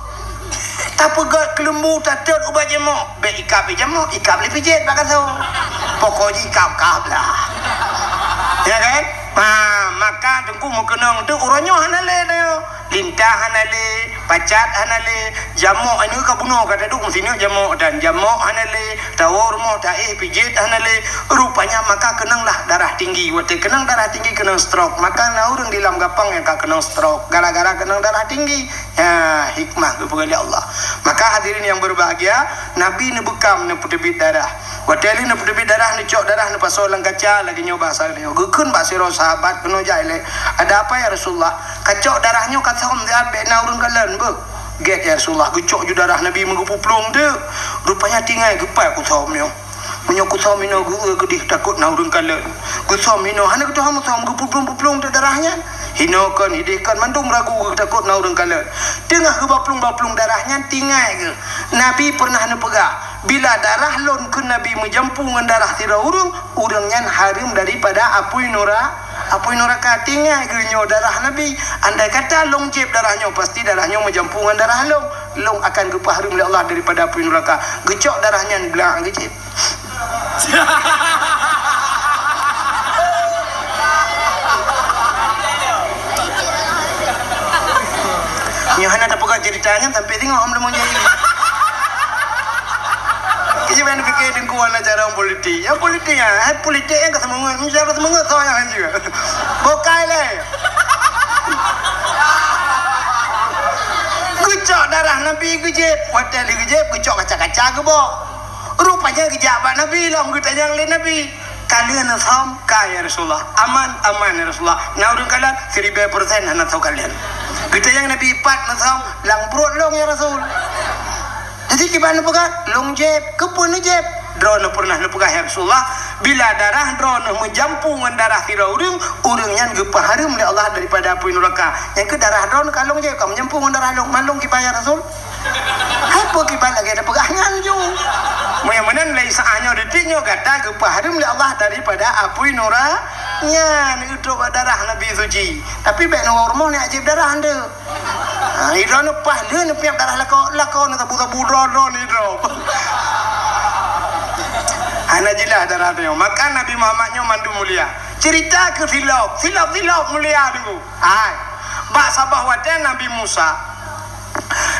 Tapeugöt keuleumbu, tatot ubat jamok. Bèk ikab lé jamok, ikab lé pijet bak gasoe. Pokok jih ikab-kab lah. Ya kan? Paham? Maka Teungku meukeunong teuk uroe nyoe hana lé tanyoe. Lintah hana lé, pacat hana lé, jamok aneuk ka bunoe ka taduek meusineuk jamok dan jamok hana lé, tawoe rumoh taéh pijet hana lé. Rupanya maka keunonglah darah tinggi. Watée keunong darah tinggi keunong stroke. Maka na ureuëng di lam gapang nyang ka keunong stroke gara-gara keunong darah tinggi. Ya, hikmah geupeugah lé Allah. Maka hadirin yang berbahagia, Nabi neubeukam neupeuteubiet darah. Watée lheueh neupeuteubiet darah, neucok darah neupasoe lam kaca lagée nyoe basa geutanyoe. Geukheun bak sidroe sahabat keunoe jak ilée, "Ada apa ya Rasulullah? Kacok darah nyoe kasöm siat bék na ureuëng kalon beuh." "Gét ya Rasulullah, geucok ju darah Nabi meugeupuplueng teuk. Rupanya tinggai geupat kusöm nyoe." Meunyoe kusöm inoe geu-, geudeh takot na ureuëng kalon. Kusöm inoe hana geutuha meusöm geupuplueng-puplueng teuk darah nyan. Inoe kon, ideh kon mandum ragu geutakot na ureuëng kalon. Teungoh geubaplueng-baplueng darah nyan tinggai geuh. Nabi pernah neupeugah, "Bila darah lôn kheun Nabi meujampu ngon darah sidroe ureuëng, ureuëng nyan hareuem daripada apui nura-, apui nuraka." Tinggai geuh nyoe darah Nabi. Andai kata lôn jieb darah nyoe, pasti darah nyoe meujampu ngon darah lôn. Lôn akan geupeuhareuem lé Allah daripada apui nuraka. Geucok darah nyan glak geujieb. Nyoe hana tapeugah ceurita nyan sampai singoh hom leumon jai. Keu jih ban pikir Teungku hana cara politik. Ya politik ya, hai politik nyang ka seumeungeut, meunyoe ka seumeungeut soe nyang hanjeuet. Bokai lé. Geucok darah Nabi geujieb, watée lheueh geujieb geucok kaca-kaca geubok. Rupanya geujak bak Nabi lom geutanyong lé Nabi, "Ka lheueh neusöm?" "Ka ya Rasulullah." "Aman?" "Aman ya Rasulullah." "Na ureuëng kalon?" "Siribée persen hana soe kalon." Geutanyong Nabi, "Pat neusöm?" "Lam pruet lôn ya Rasul." Jadi kiban neupeugah, "Lôn jieb." "Keupeue neujieb?" "Droeneuh pernah neupeugah ya Rasulullah, bila darah droeneuh meujampu ngon darah sidroe ureuëng, ureuëng nyan geupeuhareuem lé Allah daripada apui nuraka. Nyang keu darah droeneuh ka lôn jieb, ka meujampu ngon darah lôn, mandum kiban ya Rasul." Hai peue kiban lagée tapeugah nyan ju. Meunyoe meunan lé saát nyoe detik nyoe gata geupeuhareuem lé Allah daripada apui nura nyan, neutrok bak darah Nabi suci. Tapi bék neuwoe rumoh neujieb darah nteuk. Ha, idroeneuh paih lheueh neupiep darah lakoe, lakoe neusabu-sabu droe-droe nidroe. Hana jeulaih darah nyoe. Maka Nabi Muhammad nyoe mandum mulia. Ceurita keu silop, silop-silop mulia Teungku. Hai. Bak saboh watée Nabi Musa.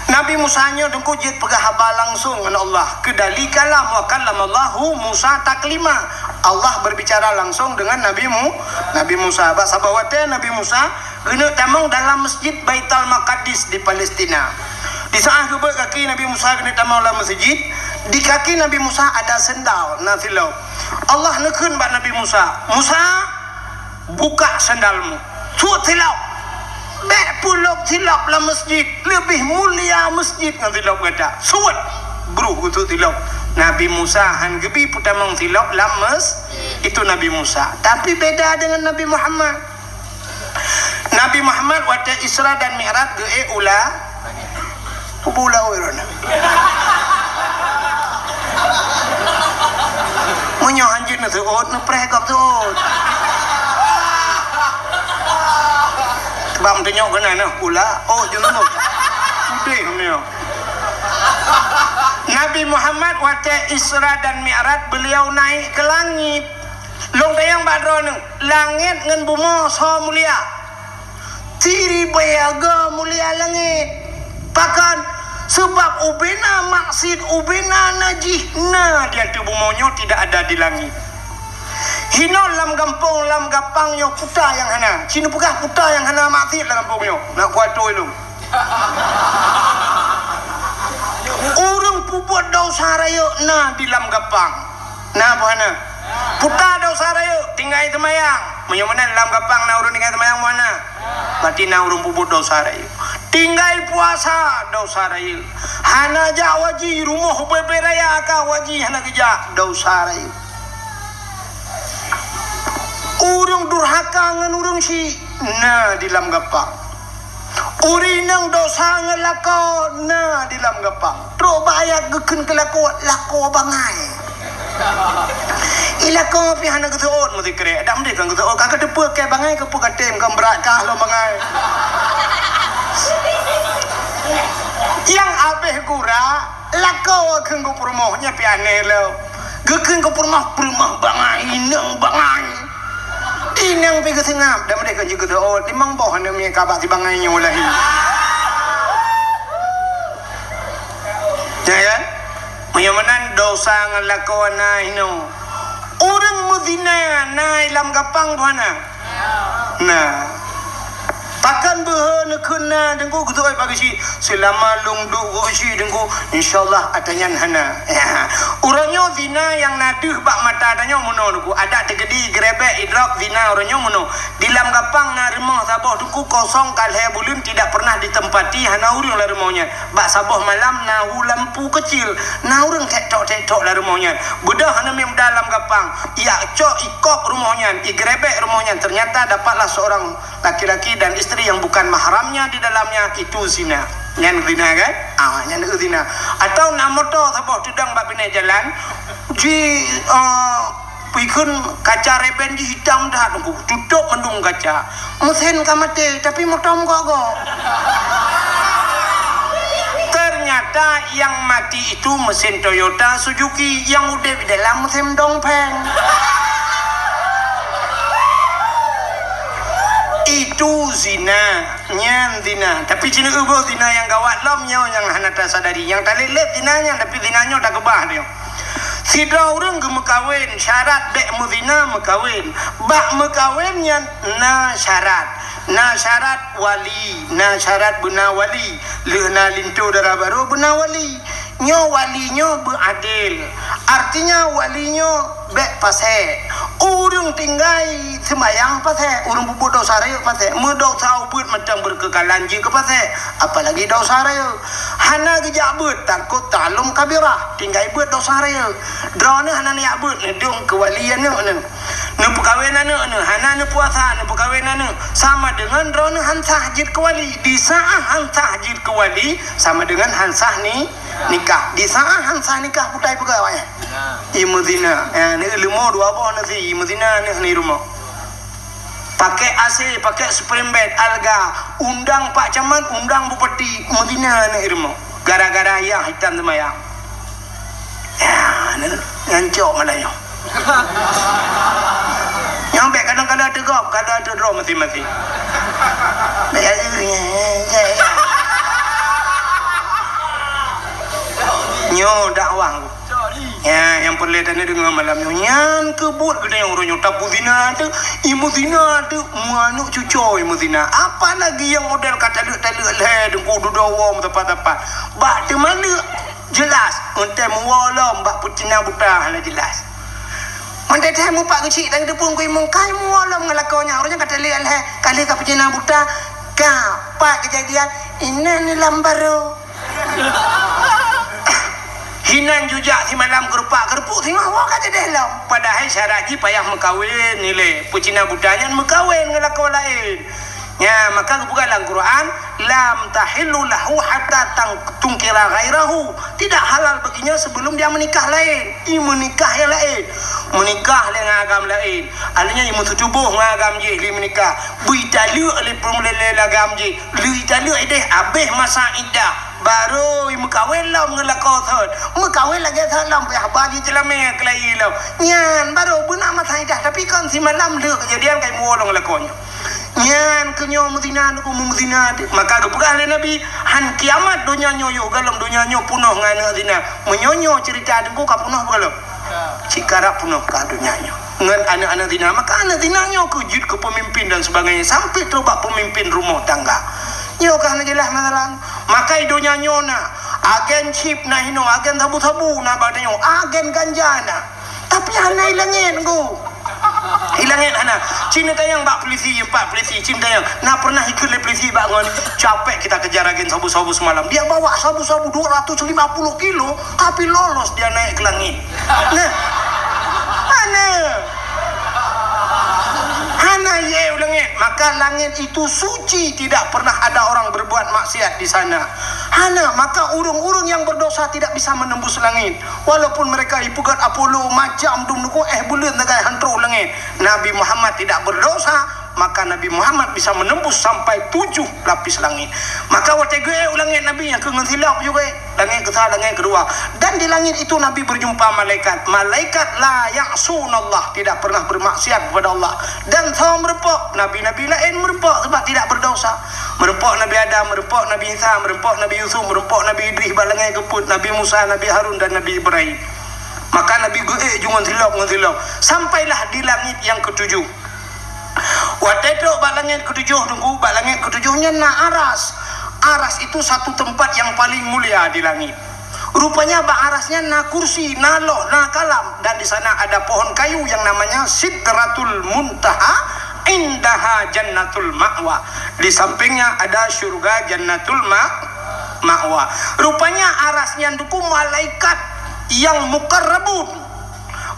Nabi Musa nyoe Teungku jeuet peugah haba langsong ngon Allah. Keudali kalam, wa kallamallahu Musa taklima. Allah berbicara langsung dengan Nabi Mu-, Nabi Musa. Bak saboh watée Nabi Musa geuneuk tamong dalam Masjid Baitul Maqdis di Palestina. Di saát geubeuet kaki Nabi Musa geuneuk tamong lam masjid, di kaki Nabi Musa ada sendal, na silop. Allah neukheun bak Nabi Musa, "Musa, buka sendalmu. Suet silop. Bék pulop silop lam masjid. Leubeh mulia masjid ngon silop gata. Suet." Bruh geusuet silop. Nabi Musa han geubi peutamong silop lam mes-, itu Nabi Musa. Tapi beda dengan Nabi Muhammad. Nabi Muhammad watée Isra dan Mi'raj geuék u la-, kubu laôt droeneuh. Meunyoe hanjeuet neuseuôt, neupreh gob seuôt. Sebab meutunyok keunan, nah, u la-, ôt jeuet lom. Udeh meunyoe. Nabi Muhammad watée Isra dan Mi'raj, beliau naik ke langit. Lôn tanyong bak droeneuh, langét ngon bumoe soe mulia? Siribée go mulia langét. Pakon? Sabab ubena maksiet, ubena najih na di ateueh bumoe nyoe, tidak ada di langét. Hinoe lam gampông, lam gapang nyoe puta nyang hana. Ci neupeugah puta nyang hana maksiet lam gampông nyoe. Na kuatôi lôn. Ureuëng peubuet desya rayeuk na di lam gapang. Na peu hana? Puta desya rayeuk, tinggai seumayang. Meunyoe meunan lam gapang na ureuëng tinggai seumayang peu hana? Berarti na ureuëng peubuet desya rayeuk. Tinggai puasa, desya rayeuk. Hana jak haji, rumoh ubé-bé raya ka haji hana geujak, desya rayeuk. Ureuëng durhaka ngon ureuëng syik na di lam gapang. Ureuëng inong desya ngon lakoe na di lam gapang. Trok bak ayat geukheun keu lakoe, lakoe bangai. I lakoe pih hana geuseuôt meusikrek. Dak meudeh kon geuseuôt, ka geuteupeue keu bangai, keupeue ka tem, kon brat kah lom bangai. Nyang abéh gura, lakoe kheun geupeurumoh, nyan pih aneh lom. Geukheun geupeurumoh, peurumoh bangai, inong bangai. Inong pi geuseungab, dan meudeh kon jeuet geudoa, limong boh aneuk miet ka bak sibangai nyoe lahé. Ya kan? Meunyoe meunan dosa ngon lakoe na inoe. Ureueng meuzina na i lam gapang tuha na? Na. Pakon beuhe neukheun na Teungku, geutu'oh bagi si, seulama lôn duek geuh si Teungku, insyaallah ata nyan hana. Ya. Uroe nyoe zina nyang na deuh bak mata tanyoe meunoe Teungku. Adak teukeudi geurebek idrop zina uroe nyoe meunoe. Di lam gapang na rumoh saboh Teungku kosong ka lhèe buleuen tidak pernah ditempati, hana ureueng lam rumoh nyan. Bak saboh malam na hu lampu keucil, na ureueng tek-tok-tek-tok lam rumoh nyan. Beudôh aneuk miet muda lam gapang, ijak cok ikop rumoh nyan, igrebek rumoh nyan, ternyata dapatlah seorang laki-laki dan isteri yang bukan mahramnya di dalamnya, itu zina. Nyan zina kan? Ah, nyan zina. Atau na moto saboh teudong bak binéh jalan, ji, eh, Pi kheun kaca reben jih hitam that Teungku, tutôp mandum kaca. Meusén ka maté, tapi moto meugok-gok. Ternyata yang mati itu mesin Toyota Suzuki, yang udép di dalam mesin Dongfeng. Itu zina, nyan zina. Tapi ci neueu boh zina nyang gawat lom nyoe nyang hana tasadari. Nyang talét-lét zina nyan, tapi zina nyoe takeubah nyoe. Sidroe ureueng geumeukawen, syarat bèk meuzina meukawen. Bak meukawen nyan na syarat. Na syarat wali, na syarat beuna wali. Lheueh na linto dara barô beuna wali. Nyoe wali nyoe beuadil. Artinya wali nyoe bèk pasék. Ureueng tinggai seumayang pasék, ureueng peubuet desya rayeuk pasék. Meudesya ubit mantong beukeukalan jeuet keu pasék, apalagi desya rayeuk. Hana geujak beuet, takot ta'allum kabirah, tinggai beuet desya rayeuk. Droeneuh hana neujak beuet, neudong keu wali aneuk neuh. Neupeukawen aneuk neuh, hana neupuasa, neupeukawen aneuk. Sama deungon droeneuh han sah jeuet keu wali. Di saát han sah jeuet keu wali, sama deungon han sah ni, nikah. Di saát han sah nikah, putai peugah awaknyan. Imeuzina. Ya, neueu leumo dua boh nasi, imeuzina aneuk ni rumoh. Pakai A C, pakai spring bed, alga, undang Pak Camat, undang Bupati, meuzina aneuk i rumoh. Gara-gara ayah hitam seumayang. Ya, ni, nyan cok malah nyoe. Nyang bèk kadang-kadang teugop, kadang teudroe maséng-maséng. Bèk, nyoe dakwah. Ya, nyang peureulèe taneuk deungoe malam nyoe. Nyan keuh buet geutanyoe uroe nyoe tapeuzina teuh, imeuzina teuh, meuaneuk cucoe imeuzina. Apalagi nyang model ka taleuek-taleuek lhèe, Teungku, dudoe woe meusapat-sapat. Bak teumaleuek jeulaih, meuntèe meuwoe lom bak peucina buta hana jeulaih. Meuntèe-tèe mupat geuchik dan geuteupeue keu imum kai meuwoe lom ngon lakoe nyan. Uroe nyan ka taleuek lhèe, ka lheueh ka peucina buta, ka pat keujadian, inan ni lam barô. Hinan jujak simalam keurupak-keurupuek singoh woe ka jadeh lom. Padahai syarat jih payah meukawen ilèe. Peucina buta nyan meukawen ngon lakoe laén. Nya, maka geupeugah lam Quran, "Lam tahillu lahu hatta tang-, tunkira ghairahu." Tidak halal baginya sebelum dia menikah laén. I meunikah nyang laén. Meunikah lé ngon agam laén. Artinya i meututuboh ngon agam jih lé meunikah. Beu italeuek lé peuleueh lé agam jih. Lheueh italeuek ideh, abéh masa iddah. Barô meukawen lom ngon lakoe thon. Meukawen lagèe thon lom, payah ba jih ceulamé keulayi lom. Nyan barô beuna masa iddah, tapi kon simalam lheueh keujadian kai meuwoe lom ngon lakoe nyoe. Nyan keuh nyoe meuzina, Teungku, meuzina teuh. Maka geupeugah lé Nabi, "Han kiamat donya nyoe yoh galom, donya nyoe punoh ngon aneuk zina." Meunyoe nyoe ceurita Teungku ka punoh beugalom. Cit karab punoh ka donya nyoe. Ngon aneuk-aneuk zina, maka aneuk zina nyoe keuh jeuet keu peumimpin dan sebagainya, sampai trok bak peumimpin rumoh tangga. Nyoe ka hana jeulaih masalah. Maka i donya nyoe na agen chip na hinoe, agen sabu-sabu na bak tanyoe, agen ganja na. Tapi hana i langèt, Teungku. I langèt hana. Ci neutanyong bak polisi, bak polisi, ci neutanyong. Na pernah ikheun lé polisi bak ngon, "Capek kita kejar agen sabu-sabu semalam. Dia bawa sabu-sabu dua ratus lima puluh kilo, tapi lolos dia naik ke langit." Nah. Hana. Hana ié u langèt. Maka langèt itu suci, tidak pernah ada orang berbuat maksiat di sana. Hana, maka ureueng-ureueng nyang berdosa tidak bisa menembus langit. Walaupun mereka ipeugöt Apollo macam dum nuku, eh, buleuen sagai han trôh langèt. Nabi Muhammad tidak berdosa, maka Nabi Muhammad bisa menembus sampai tujuh lapis langit. Maka watée geuék u langét Nabi nyang keu ngon silop juga, langét keusa, langét keudua. Dan di langit itu Nabi berjumpa malaikat. Malaikat la ya'sunallah, tidak pernah bermaksiat kepada Allah. Dan soe meureumpok, nabi-nabi laén meureumpok sebab tidak berdosa. Meureumpok Nabi Adam, meureumpok Nabi Isa, meureumpok Nabi Yusuf, meureumpok Nabi Idris bak langét keu peuet, Nabi Musa, Nabi Harun dan Nabi Ibrahim. Maka Nabi geuék ju ngon silop, ngon silop. Sampailah di langit yang ketujuh. Watée trok bak langét ketujoh, Teungku, bak langét ketujoh nyan na aras. Aras itu satu tempat yang paling mulia di langit. Rupanya bak aras nyan na kursi, na loh, na kalam, dan di sana ada pohon kayu yang namanya Sidratul Muntaha, indaha Jannatul Ma'wa. Di sampingnya ada syurga Jannatul Ma-, Ma'wa. Rupanya aras nyan, Teungku, malaikat yang mukarrabun.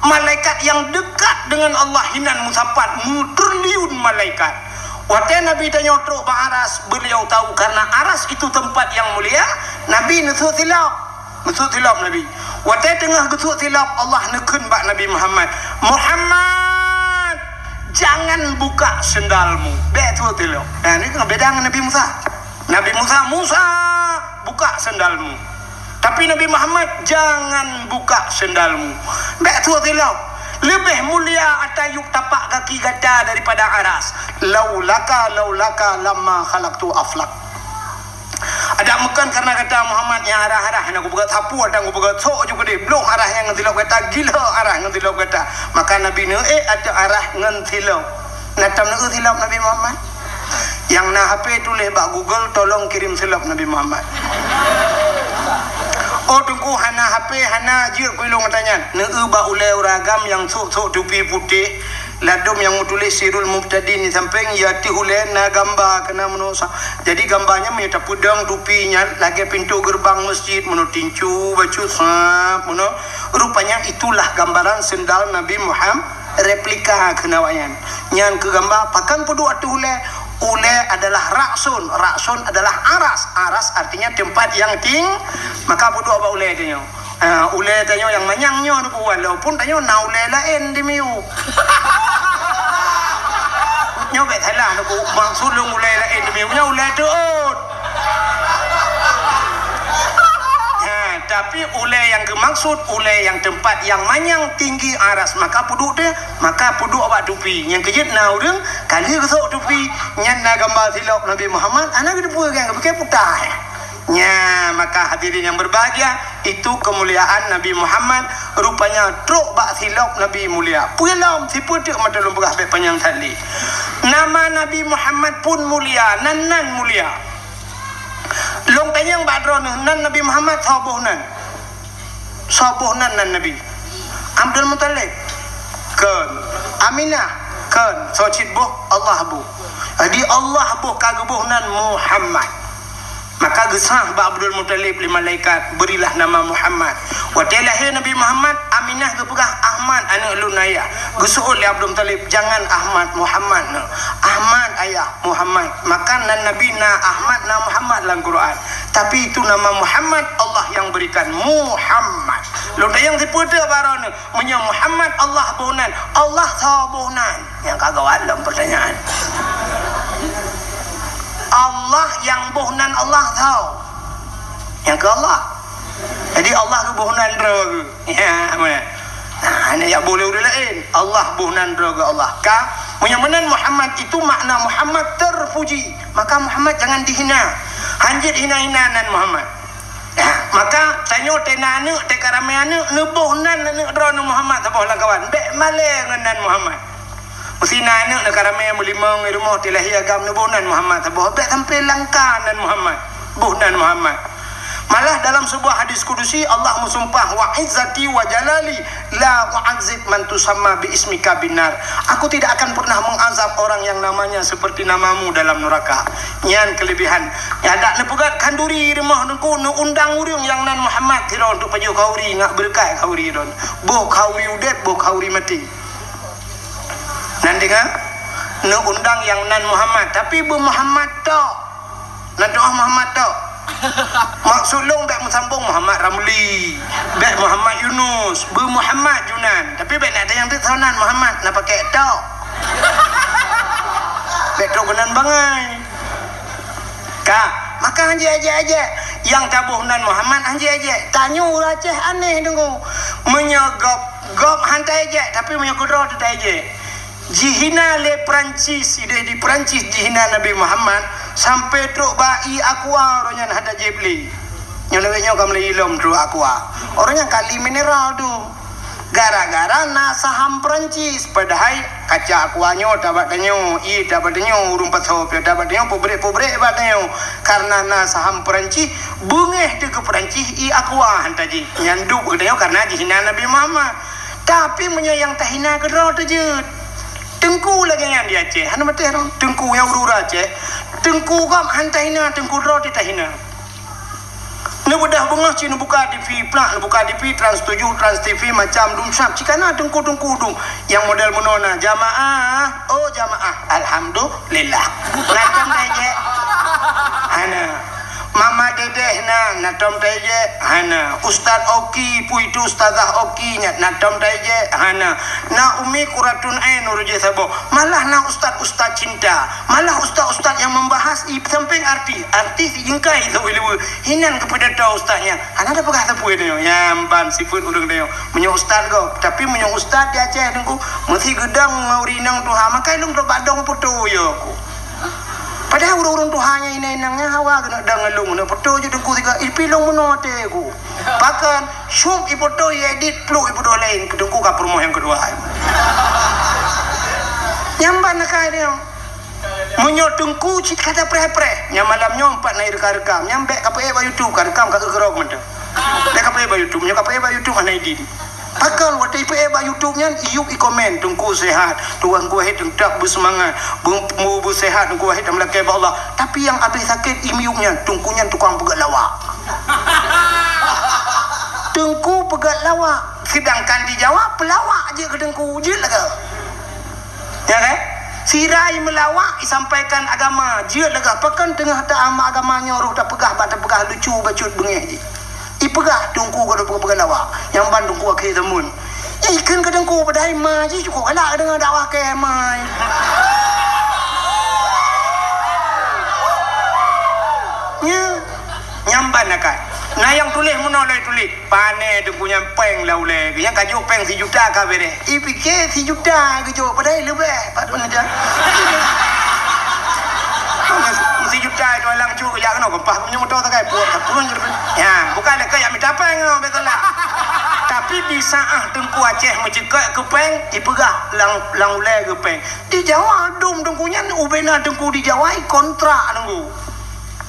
Malaikat yang dekat dengan Allah hinan meusapat, meutriliun malaikat. Watée Nabi tanyoe trok bak aras, beliau tahu karena aras itu tempat yang mulia, Nabi neusok silop. Neusok silop Nabi. Watée teungoh geusok silop, Allah neukheun bak Nabi Muhammad, "Muhammad, jangan buka sendalmu." Bék sok silop. Nah, ni beda ngon Nabi Musa. Nabi Musa, "Musa, buka sendalmu." Tapi Nabi Muhammad, "Jangan buka sendalmu." Bék sok silop. Leubeh mulia ata yub tapak kaki gata daripada aras. "Laulaka, laulaka lamma khalaqtu aflak." Adak meukan karena gata Muhammad nyang arah-arah nyang kupeugah sapu, adak kupeugah sok ju keudeh. Bloh arah nyang ngon silop gata, gila arah ngon silop gata. Maka Nabi neuék ateueh arah ngon silop. Na tam neuék silop Nabi Muhammad? Nyang na H P tuléh bak Google, "Tolong kirim silop Nabi Muhammad." Oh, Teungku, hana H P, hana, jeuet keu ilôn gata nyan. Neuék bak ulée ureuëng agam nyang sok-sok tupi putéh, ladôm nyang meutuléh Sirul Mubtadin di sampéng, ya, ateueh ulée na gamba keunan meunoe sa-, jadi gamba nyan meunyoe tapeudong tupi nyan lagée pintoe geureubang meuseujid, meunoe tincu, bacut sab, meunoe. Rupanya itulah gambaran sendal Nabi Muhammad. Replika keunan awaknyan. Nyan keu gamba, pakon peuduek ateueh ulée? Ulée adalah ra'sun. Ra'sun adalah aras. Aras artinya tempat yang ting-, maka peuduek bak ulée tanyoe. Ah, ulée tanyoe nyang manyang nyoe, walaupun tanyoe na ulée laén di miyueb. Nyoe bék salah, maksud lôn ulée laén di miyueb, nyoe ulée teuôt. Ha, tapi ulée nyang geumaksud, ulée nyang teumpat nyang manyang tinggi aras, maka peuduek teuh, maka peuduek bak tupi. Nyang keujeuet na ureuëng, ka lheueh geusok tupi, nyan na gamba silop Nabi Muhammad, hana geuteupeue, nyang geupike puta. Nya, maka hadirin yang berbahagia, itu kemuliaan Nabi Muhammad, rupanya trok bak silop Nabi mulia. Peue lom, sipeue teuk mata lôn peugah bék panyang that lé. Nama Nabi Muhammad pun mulia, nan-nan mulia. Lôn tanyong bak droeneuh, nan Nabi Muhammad soe boh nan? Soe boh nan, nan Nabi? Abdul Muthalib? Kon. Aminah? Kon. Soe cit boh? Allah boh. Jadi Allah boh ka geuboh nan Muhammad. Maka geusah bak Abdul Muthalib lé malaikat, "Berilah nama Muhammad." Watée lahé Nabi Muhammad, Aminah geupeugah, "Ahmad, aneuëk lôn ayah." Geuseuôt lé Abdul Muthalib, "Jangan Ahmad, Muhammad neuh. Ahmad ayah, Muhammad." Maka nan Nabi na Ahmad, na Muhammad lam Quran. Tapi itu nama Muhammad Allah yang berikan, Muhammad. Lôn tanyong sipeue teuh bak droeneuh, meunyoe Muhammad Allah boh nan, Allah soe boh nan? Nyang ka gawat lom pertanyaan. Allah nyang boh nan Allah soe? Nyang keu Allah. Jadi Allah geuboh nan droe geuh. Ya, mana? Nah, hana jak boh lé ureuëng laén. Allah boh nan droe geuh Allah. Ka, meunyoe meunan Muhammad itu makna Muhammad terpuji, maka Muhammad jangan dihina. Hanjeuet hina-hina nan Muhammad. Nah, maka tanyoe teuh na aneuëk, teuh ka ramé aneuëk, neuboh nan aneuëk droeneuh Muhammad saboh lam kawan. Bék malée ngon nan Muhammad. Meusi na aneuëk na ka ramé meulimong di rumoh, teuh lahé agam, neuboh nan Muhammad saboh, bék sampoe langka nan Muhammad, boh nan Muhammad. Malah dalam sebuah hadis kudusi Allah meusumpah, "Wa izzati wa jalali la u'adzib man tusamma bi ismika binnar." Aku tidak akan pernah mengazab orang yang namanya seperti namamu dalam neraka. Nyan kelebihan. Adak neupeugét khanduri di rumoh Teungku, neuundang ureuëng nyang nan Muhammad sidroe untuk pajoh khanduri, ngat beureukat khanduri droe. Boh khanduri udeb, boh khanduri maté. Nan deungoe, neuundang nyang nan Muhammad, tapi beu Muhammad tok. Nan doa Muhammad tok. Maksud lôn bék meusambong Muhammad Ramli, bék Muhammad Yunus, beu Muhammad ju nan. Tapi bék na tanyong teuk soe nan Muhammad, na pakai tok. trok keunan bangai. Ka, maka hanjeuet ejek-ejek. Nyang taboh nan Muhammad hanjeuet ejek. Tanyoe ureueng Aceh aneh deungoe. Meunyoe gob, gob han taejek, tapi meunyoe keudroe teuh taejek. Jihina lé Perancis, ideh di Perancis jihina Nabi Muhammad, sampai trok bak ié aqua, uroe nyan hana jibli. Nyoe lagèe nyoe ka meulai ilom trok aqua. Uroe nyan kali mineral tu. Gara-gara na saham Perancis, padahai kaca aqua nyoe tabat tanyoe, ié tabat tanyoe, ureueng pasoe pih tabat tanyoe, peubrek-peubrek bak tanyoe. Karena na saham Perancis, beungéh teuh keu Perancis ié aqua han tajih. Nyan duek keu tanyoe karena jihina Nabi Muhammad. Tapi meunyoe nyang tahina keudroe teuh jeuet. Teungku lagèe nyan di Aceh, hana maté dong. Teungku nyang ureueng Aceh, teungku gob han tahina, teungku droe teuh tahina. Neubeudôh beungoh cit neubuka T V, plak neubuka T V, Trans tujuh, Trans T V, macam dum sab. Cit kana teungku-teungku dum. Nyang model meunoe na, jamaah, oh jamaah, alhamdulillah. Na tom taejek? Hana. Mama Dedeh na, na tom taejek? Hana. Ustaz Oki, peue itu Ustazah Oki nyan, na tom taejek? Hana. Na Umi Kuratun Ain ureueng jih saboh. Malah na ustaz-ustaz cinta. Malah ustaz-ustaz nyang membahas i sampéng artis. Artis i jeungkai saboh ileue. Hinan keu pidato ustaz nyan. Hana tapeugah sapeue nyoe. Nyan ban sifeuet ureueng nyoe. Meunyoe ustaz gob, tapi meunyoe ustaz di Aceh teungku, meusi geudong ngon ureueng inong tuha, maka ilong trok bak dong poto yo ku. Padahai ureueng-ureueng tuha nyan inong-inong nyan hawa keuneuk dong ngon lôn, keuneuk poto ju teungku sigoe, ipi lôn meunoe até ku. Pakon, syup ipoto, iedit, pluek ipeudôh laén, keu teungku ka peurumoh nyang keudua. Nyan ban na kai nyoe. Meunyoe teungku cit ka tapreh-preh, nyan malam nyoe pat na irekam-rekam, nyan bèk kapeuék bak YouTube, ka rekam ka geukeurok mantong. Bèk kapeuék bak YouTube, meunyoe kapeuék bak YouTube hana idin. Pakon watèe ipeuék bak YouTube nyan, iyup ikomen, "Teungku sehat, Tuhan kuahe teutap beusemangat, beu-, beu-, beusehat, Teungku wahe tameulakèe bak Allah." Tapi nyang abéh sakét imiyup nyan, teungku nyan tukang peugöt lawak. Teungku peugöt lawak, sedangkan di Jawa peulawak jeuet keu teungku, jeuet lagèe. Ya kan? Sira imeulawak isampaikan agama, jeuet lagèe. Pakon teungoh ta-, agama nyoe roh tapeugah, bak tapeugah lucu bacut beungéh jih. Ipeugah teungku ka tapeugah-peugah lawak. Nyang ban teungku akhé zaman. Ikheun keu teungku padahai ma jih cukôp galak deungon dakwah kèe ma. Nya, nyang ban akai. Na nyang tuléh meunoe lé tuléh. Pané teungku nyan péng lam ulèe geuh. Nyang ka jok péng sijuta ka beureh. Ipike sijuta geujok, padahai leubeh. Pat tu nyan. Sijuta itu alang cuk jak keunoe, keumpah punya moto sagai, puak ka pun. Ya, bukan dekat yang minta péng keunoe, betul tak? Tapi di saat Teungku Aceh meuceukat keu péng, ipeugah lam, lam ulèe geuh péng. Di Jawa dum teungku nyan ubena teungku di Jawa ikontrak teungku.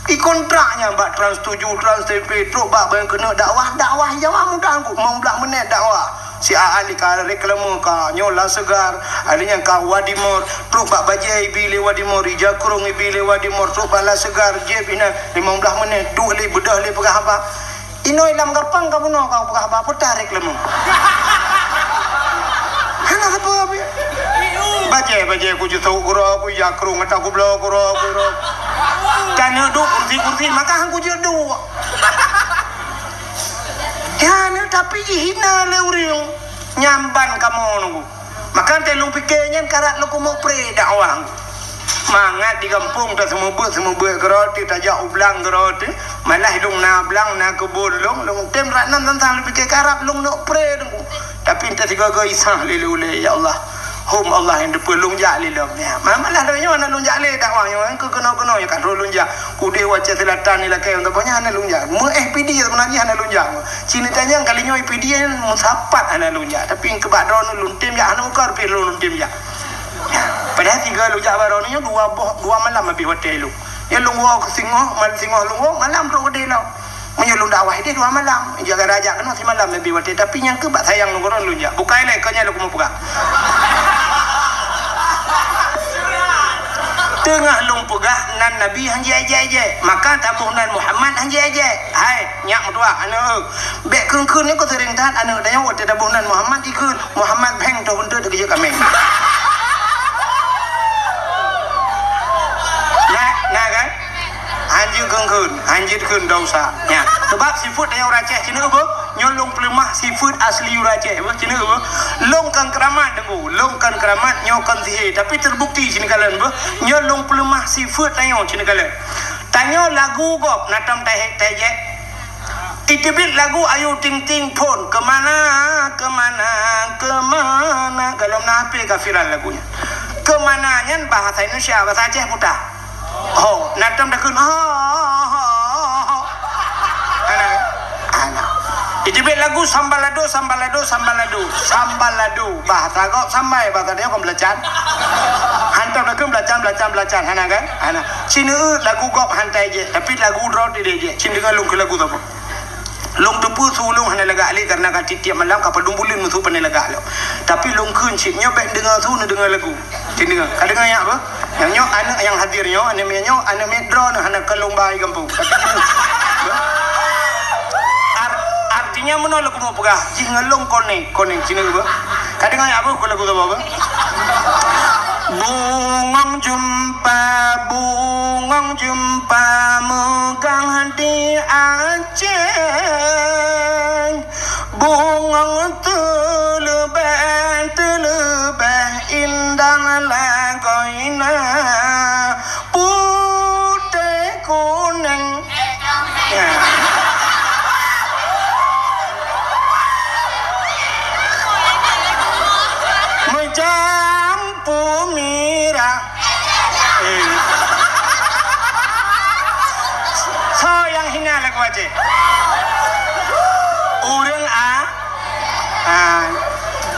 Ikontrak nyan bak Trans tujuh, Trans T V, trok bak ban keuneuk dakwah, dakwah Jawa mudah teungku, limong blah menit dakwah. Si A A ni ka reklame ka nyoe Laseugar, ada nyang ka Wadimor, trok bak bajèe ibi lé Wadimor, ija krông ibi lé Wadimor, trok bak Laseugar, jép inan limong blah menit, duek lé beudôh lé peugah haba. Inoe lam gapang ka bunoe ka peugah haba, peutah reklame. Hana sapeue pih. Bajèe-bajèe ku jisok keudroe, ku ija krông ata ku bloe keudroe, ku keudroe. Dan nyoe duek kursi-kursi, maka han ku jeuet duek. Ya, nyoe tapi jihina lé ureueng. Nyan ban kamoe nunggu. Maka teuh lôn pike nyan karap lôn keumeuk pré dakwah. Mangat di gampông taseumeubeuet-seumeubeuet keudroe teuh, tajak u blang keudroe teuh, malah lôn na blang, na keubon lôn, lôn tem rat nan tantang lôn pike karap lôn neuk pré teungku. Tapi entah sigoe-goe isah lé ulèe, "Ya Allah, hom Allah nyang teupeue lôn jak lé lom." Ya, ma-, malah lôn nyoe hana lôn jak lé dakwah nyoe, keu keunoe-keunoe nyoe ka troh lôn jak. Udeh u Aceh Selatan ni lakèe, untuk banyak hana lôn jak. Meu-, eh, P D sebenarnya hana lôn jak. Cina tanyong kali nyoe P D meusapat hana lôn jak, tapi keubah droeneuh lôn tem jak, hana meukeureuh pih lôn tem jak. Padahai tiga lôn jak bak droeneuh nyoe dua boh, dua malam habéh watèe lôn. Nyoe lôn woe keu singoh, mal-, singoh lôn woe, malam trok keudeh lom. Meunyoe lôn dakwah ideh dua malam, jaga rajak keunoe simalam habéh watèe, tapi nyang keu bak sayang lôn keudroe lôn jak. Bukai lé, keu nyan lôn keumeung peugah. Teungoh lôn peugah nan Nabi han jiék-ék, maka taboh nan Muhammad han jiék-ék. Hai, nyak meutuah aneuk. Bèk kheun-kheun nyoe keu seuring that aneuk tanyoe watèe taboh nan Muhammad jikheun, Muhammad bheng toh keuneuk geujeuet kaméng. Na, na kan? Hanjeuet Kheun-kheun, hanjeuet kheun, dak usah. Nyan, sabab sifeuet tanyoe ureueng Aceh, ceuneuk beuh, nyoe lôn peuleumah sifeuet asli ureueng Aceh, beuh, ceuneuk beuh. Lôn kon keuramat, Teungku, lôn kon keuramat, nyoe kon sihé, tapi teubukti ceuneuk kalon, beuh. Nyoe lôn peuleumah sifeuet tanyoe ceuneuk kalon. Tanyoe lagu gob, na tom tahe-, tajek. Iteubiet lagu Ayu Ting Ting phôn, kemana, kemana, kemana. Golom na H P ka viral lagu nyan. Kemana nyan bahasa Indonesia, bahasa Aceh peue? Ho, na tom takheun, ho, ho, ho, ho. Ana, ana. Iteubiet lagu sambalado, sambalado, sambalado, sambalado. Bahasa gob sambai, bahasa dia kon belacan. Hantom takheun belacan, belacan, belacan. Hana kan? Hana. Ceuneuk lagu gob han tajek, tapi lagu droe tajek. Cit deungoe lôn keu lagu saboh. Lôn teupeue su lôn hana lagak lé, karena ka tiep-tiep malam ka padum buleuen meusu pandai lagak lom. Tapi lôn kheun cit, nyoe bèk deungoe su, neudeungoe lagu. Cit deungoe. Ka deungoe nyak beuh? Nyang nyoe aneuk nyang hadir nyoe, aneuk miet nyoe, aneuk miet droeneuh hana kalon ba i gampông. Tapi cit deungoe. Ar-, artinya meunoe lôn keumeung peugah, jih ngon lôn konek, konek cit deungoe beuh. Ka deungoe nyak beuh, keu lagu saboh beuh? Bungong jeumpa, bungong jeumpa meugang di Aceh. Bungong teuleubeh, teuleubeh indah lagoina. Putéh kunéng. Meujampu mirah. Eh. Soe nyang hina lagu Aceh? Ureueng a-, a,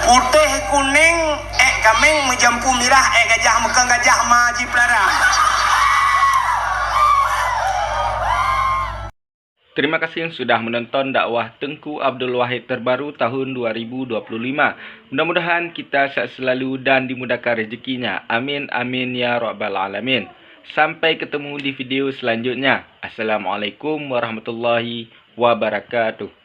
putéh kunéng, ék kaméng, meujampu mirah, ék gajah, meukang gajah ma jipeulara. Terima kasih sudah menonton dakwah Teungku Abdul Wahid terbaru tahun dua ribu dua puluh lima. Mudah-mudahan kita sehat selalu dan dimudahkan rezekinya. Amin, amin, ya rabbal alamin. Sampai ketemu di video selanjutnya. Assalamualaikum warahmatullahi wabarakatuh.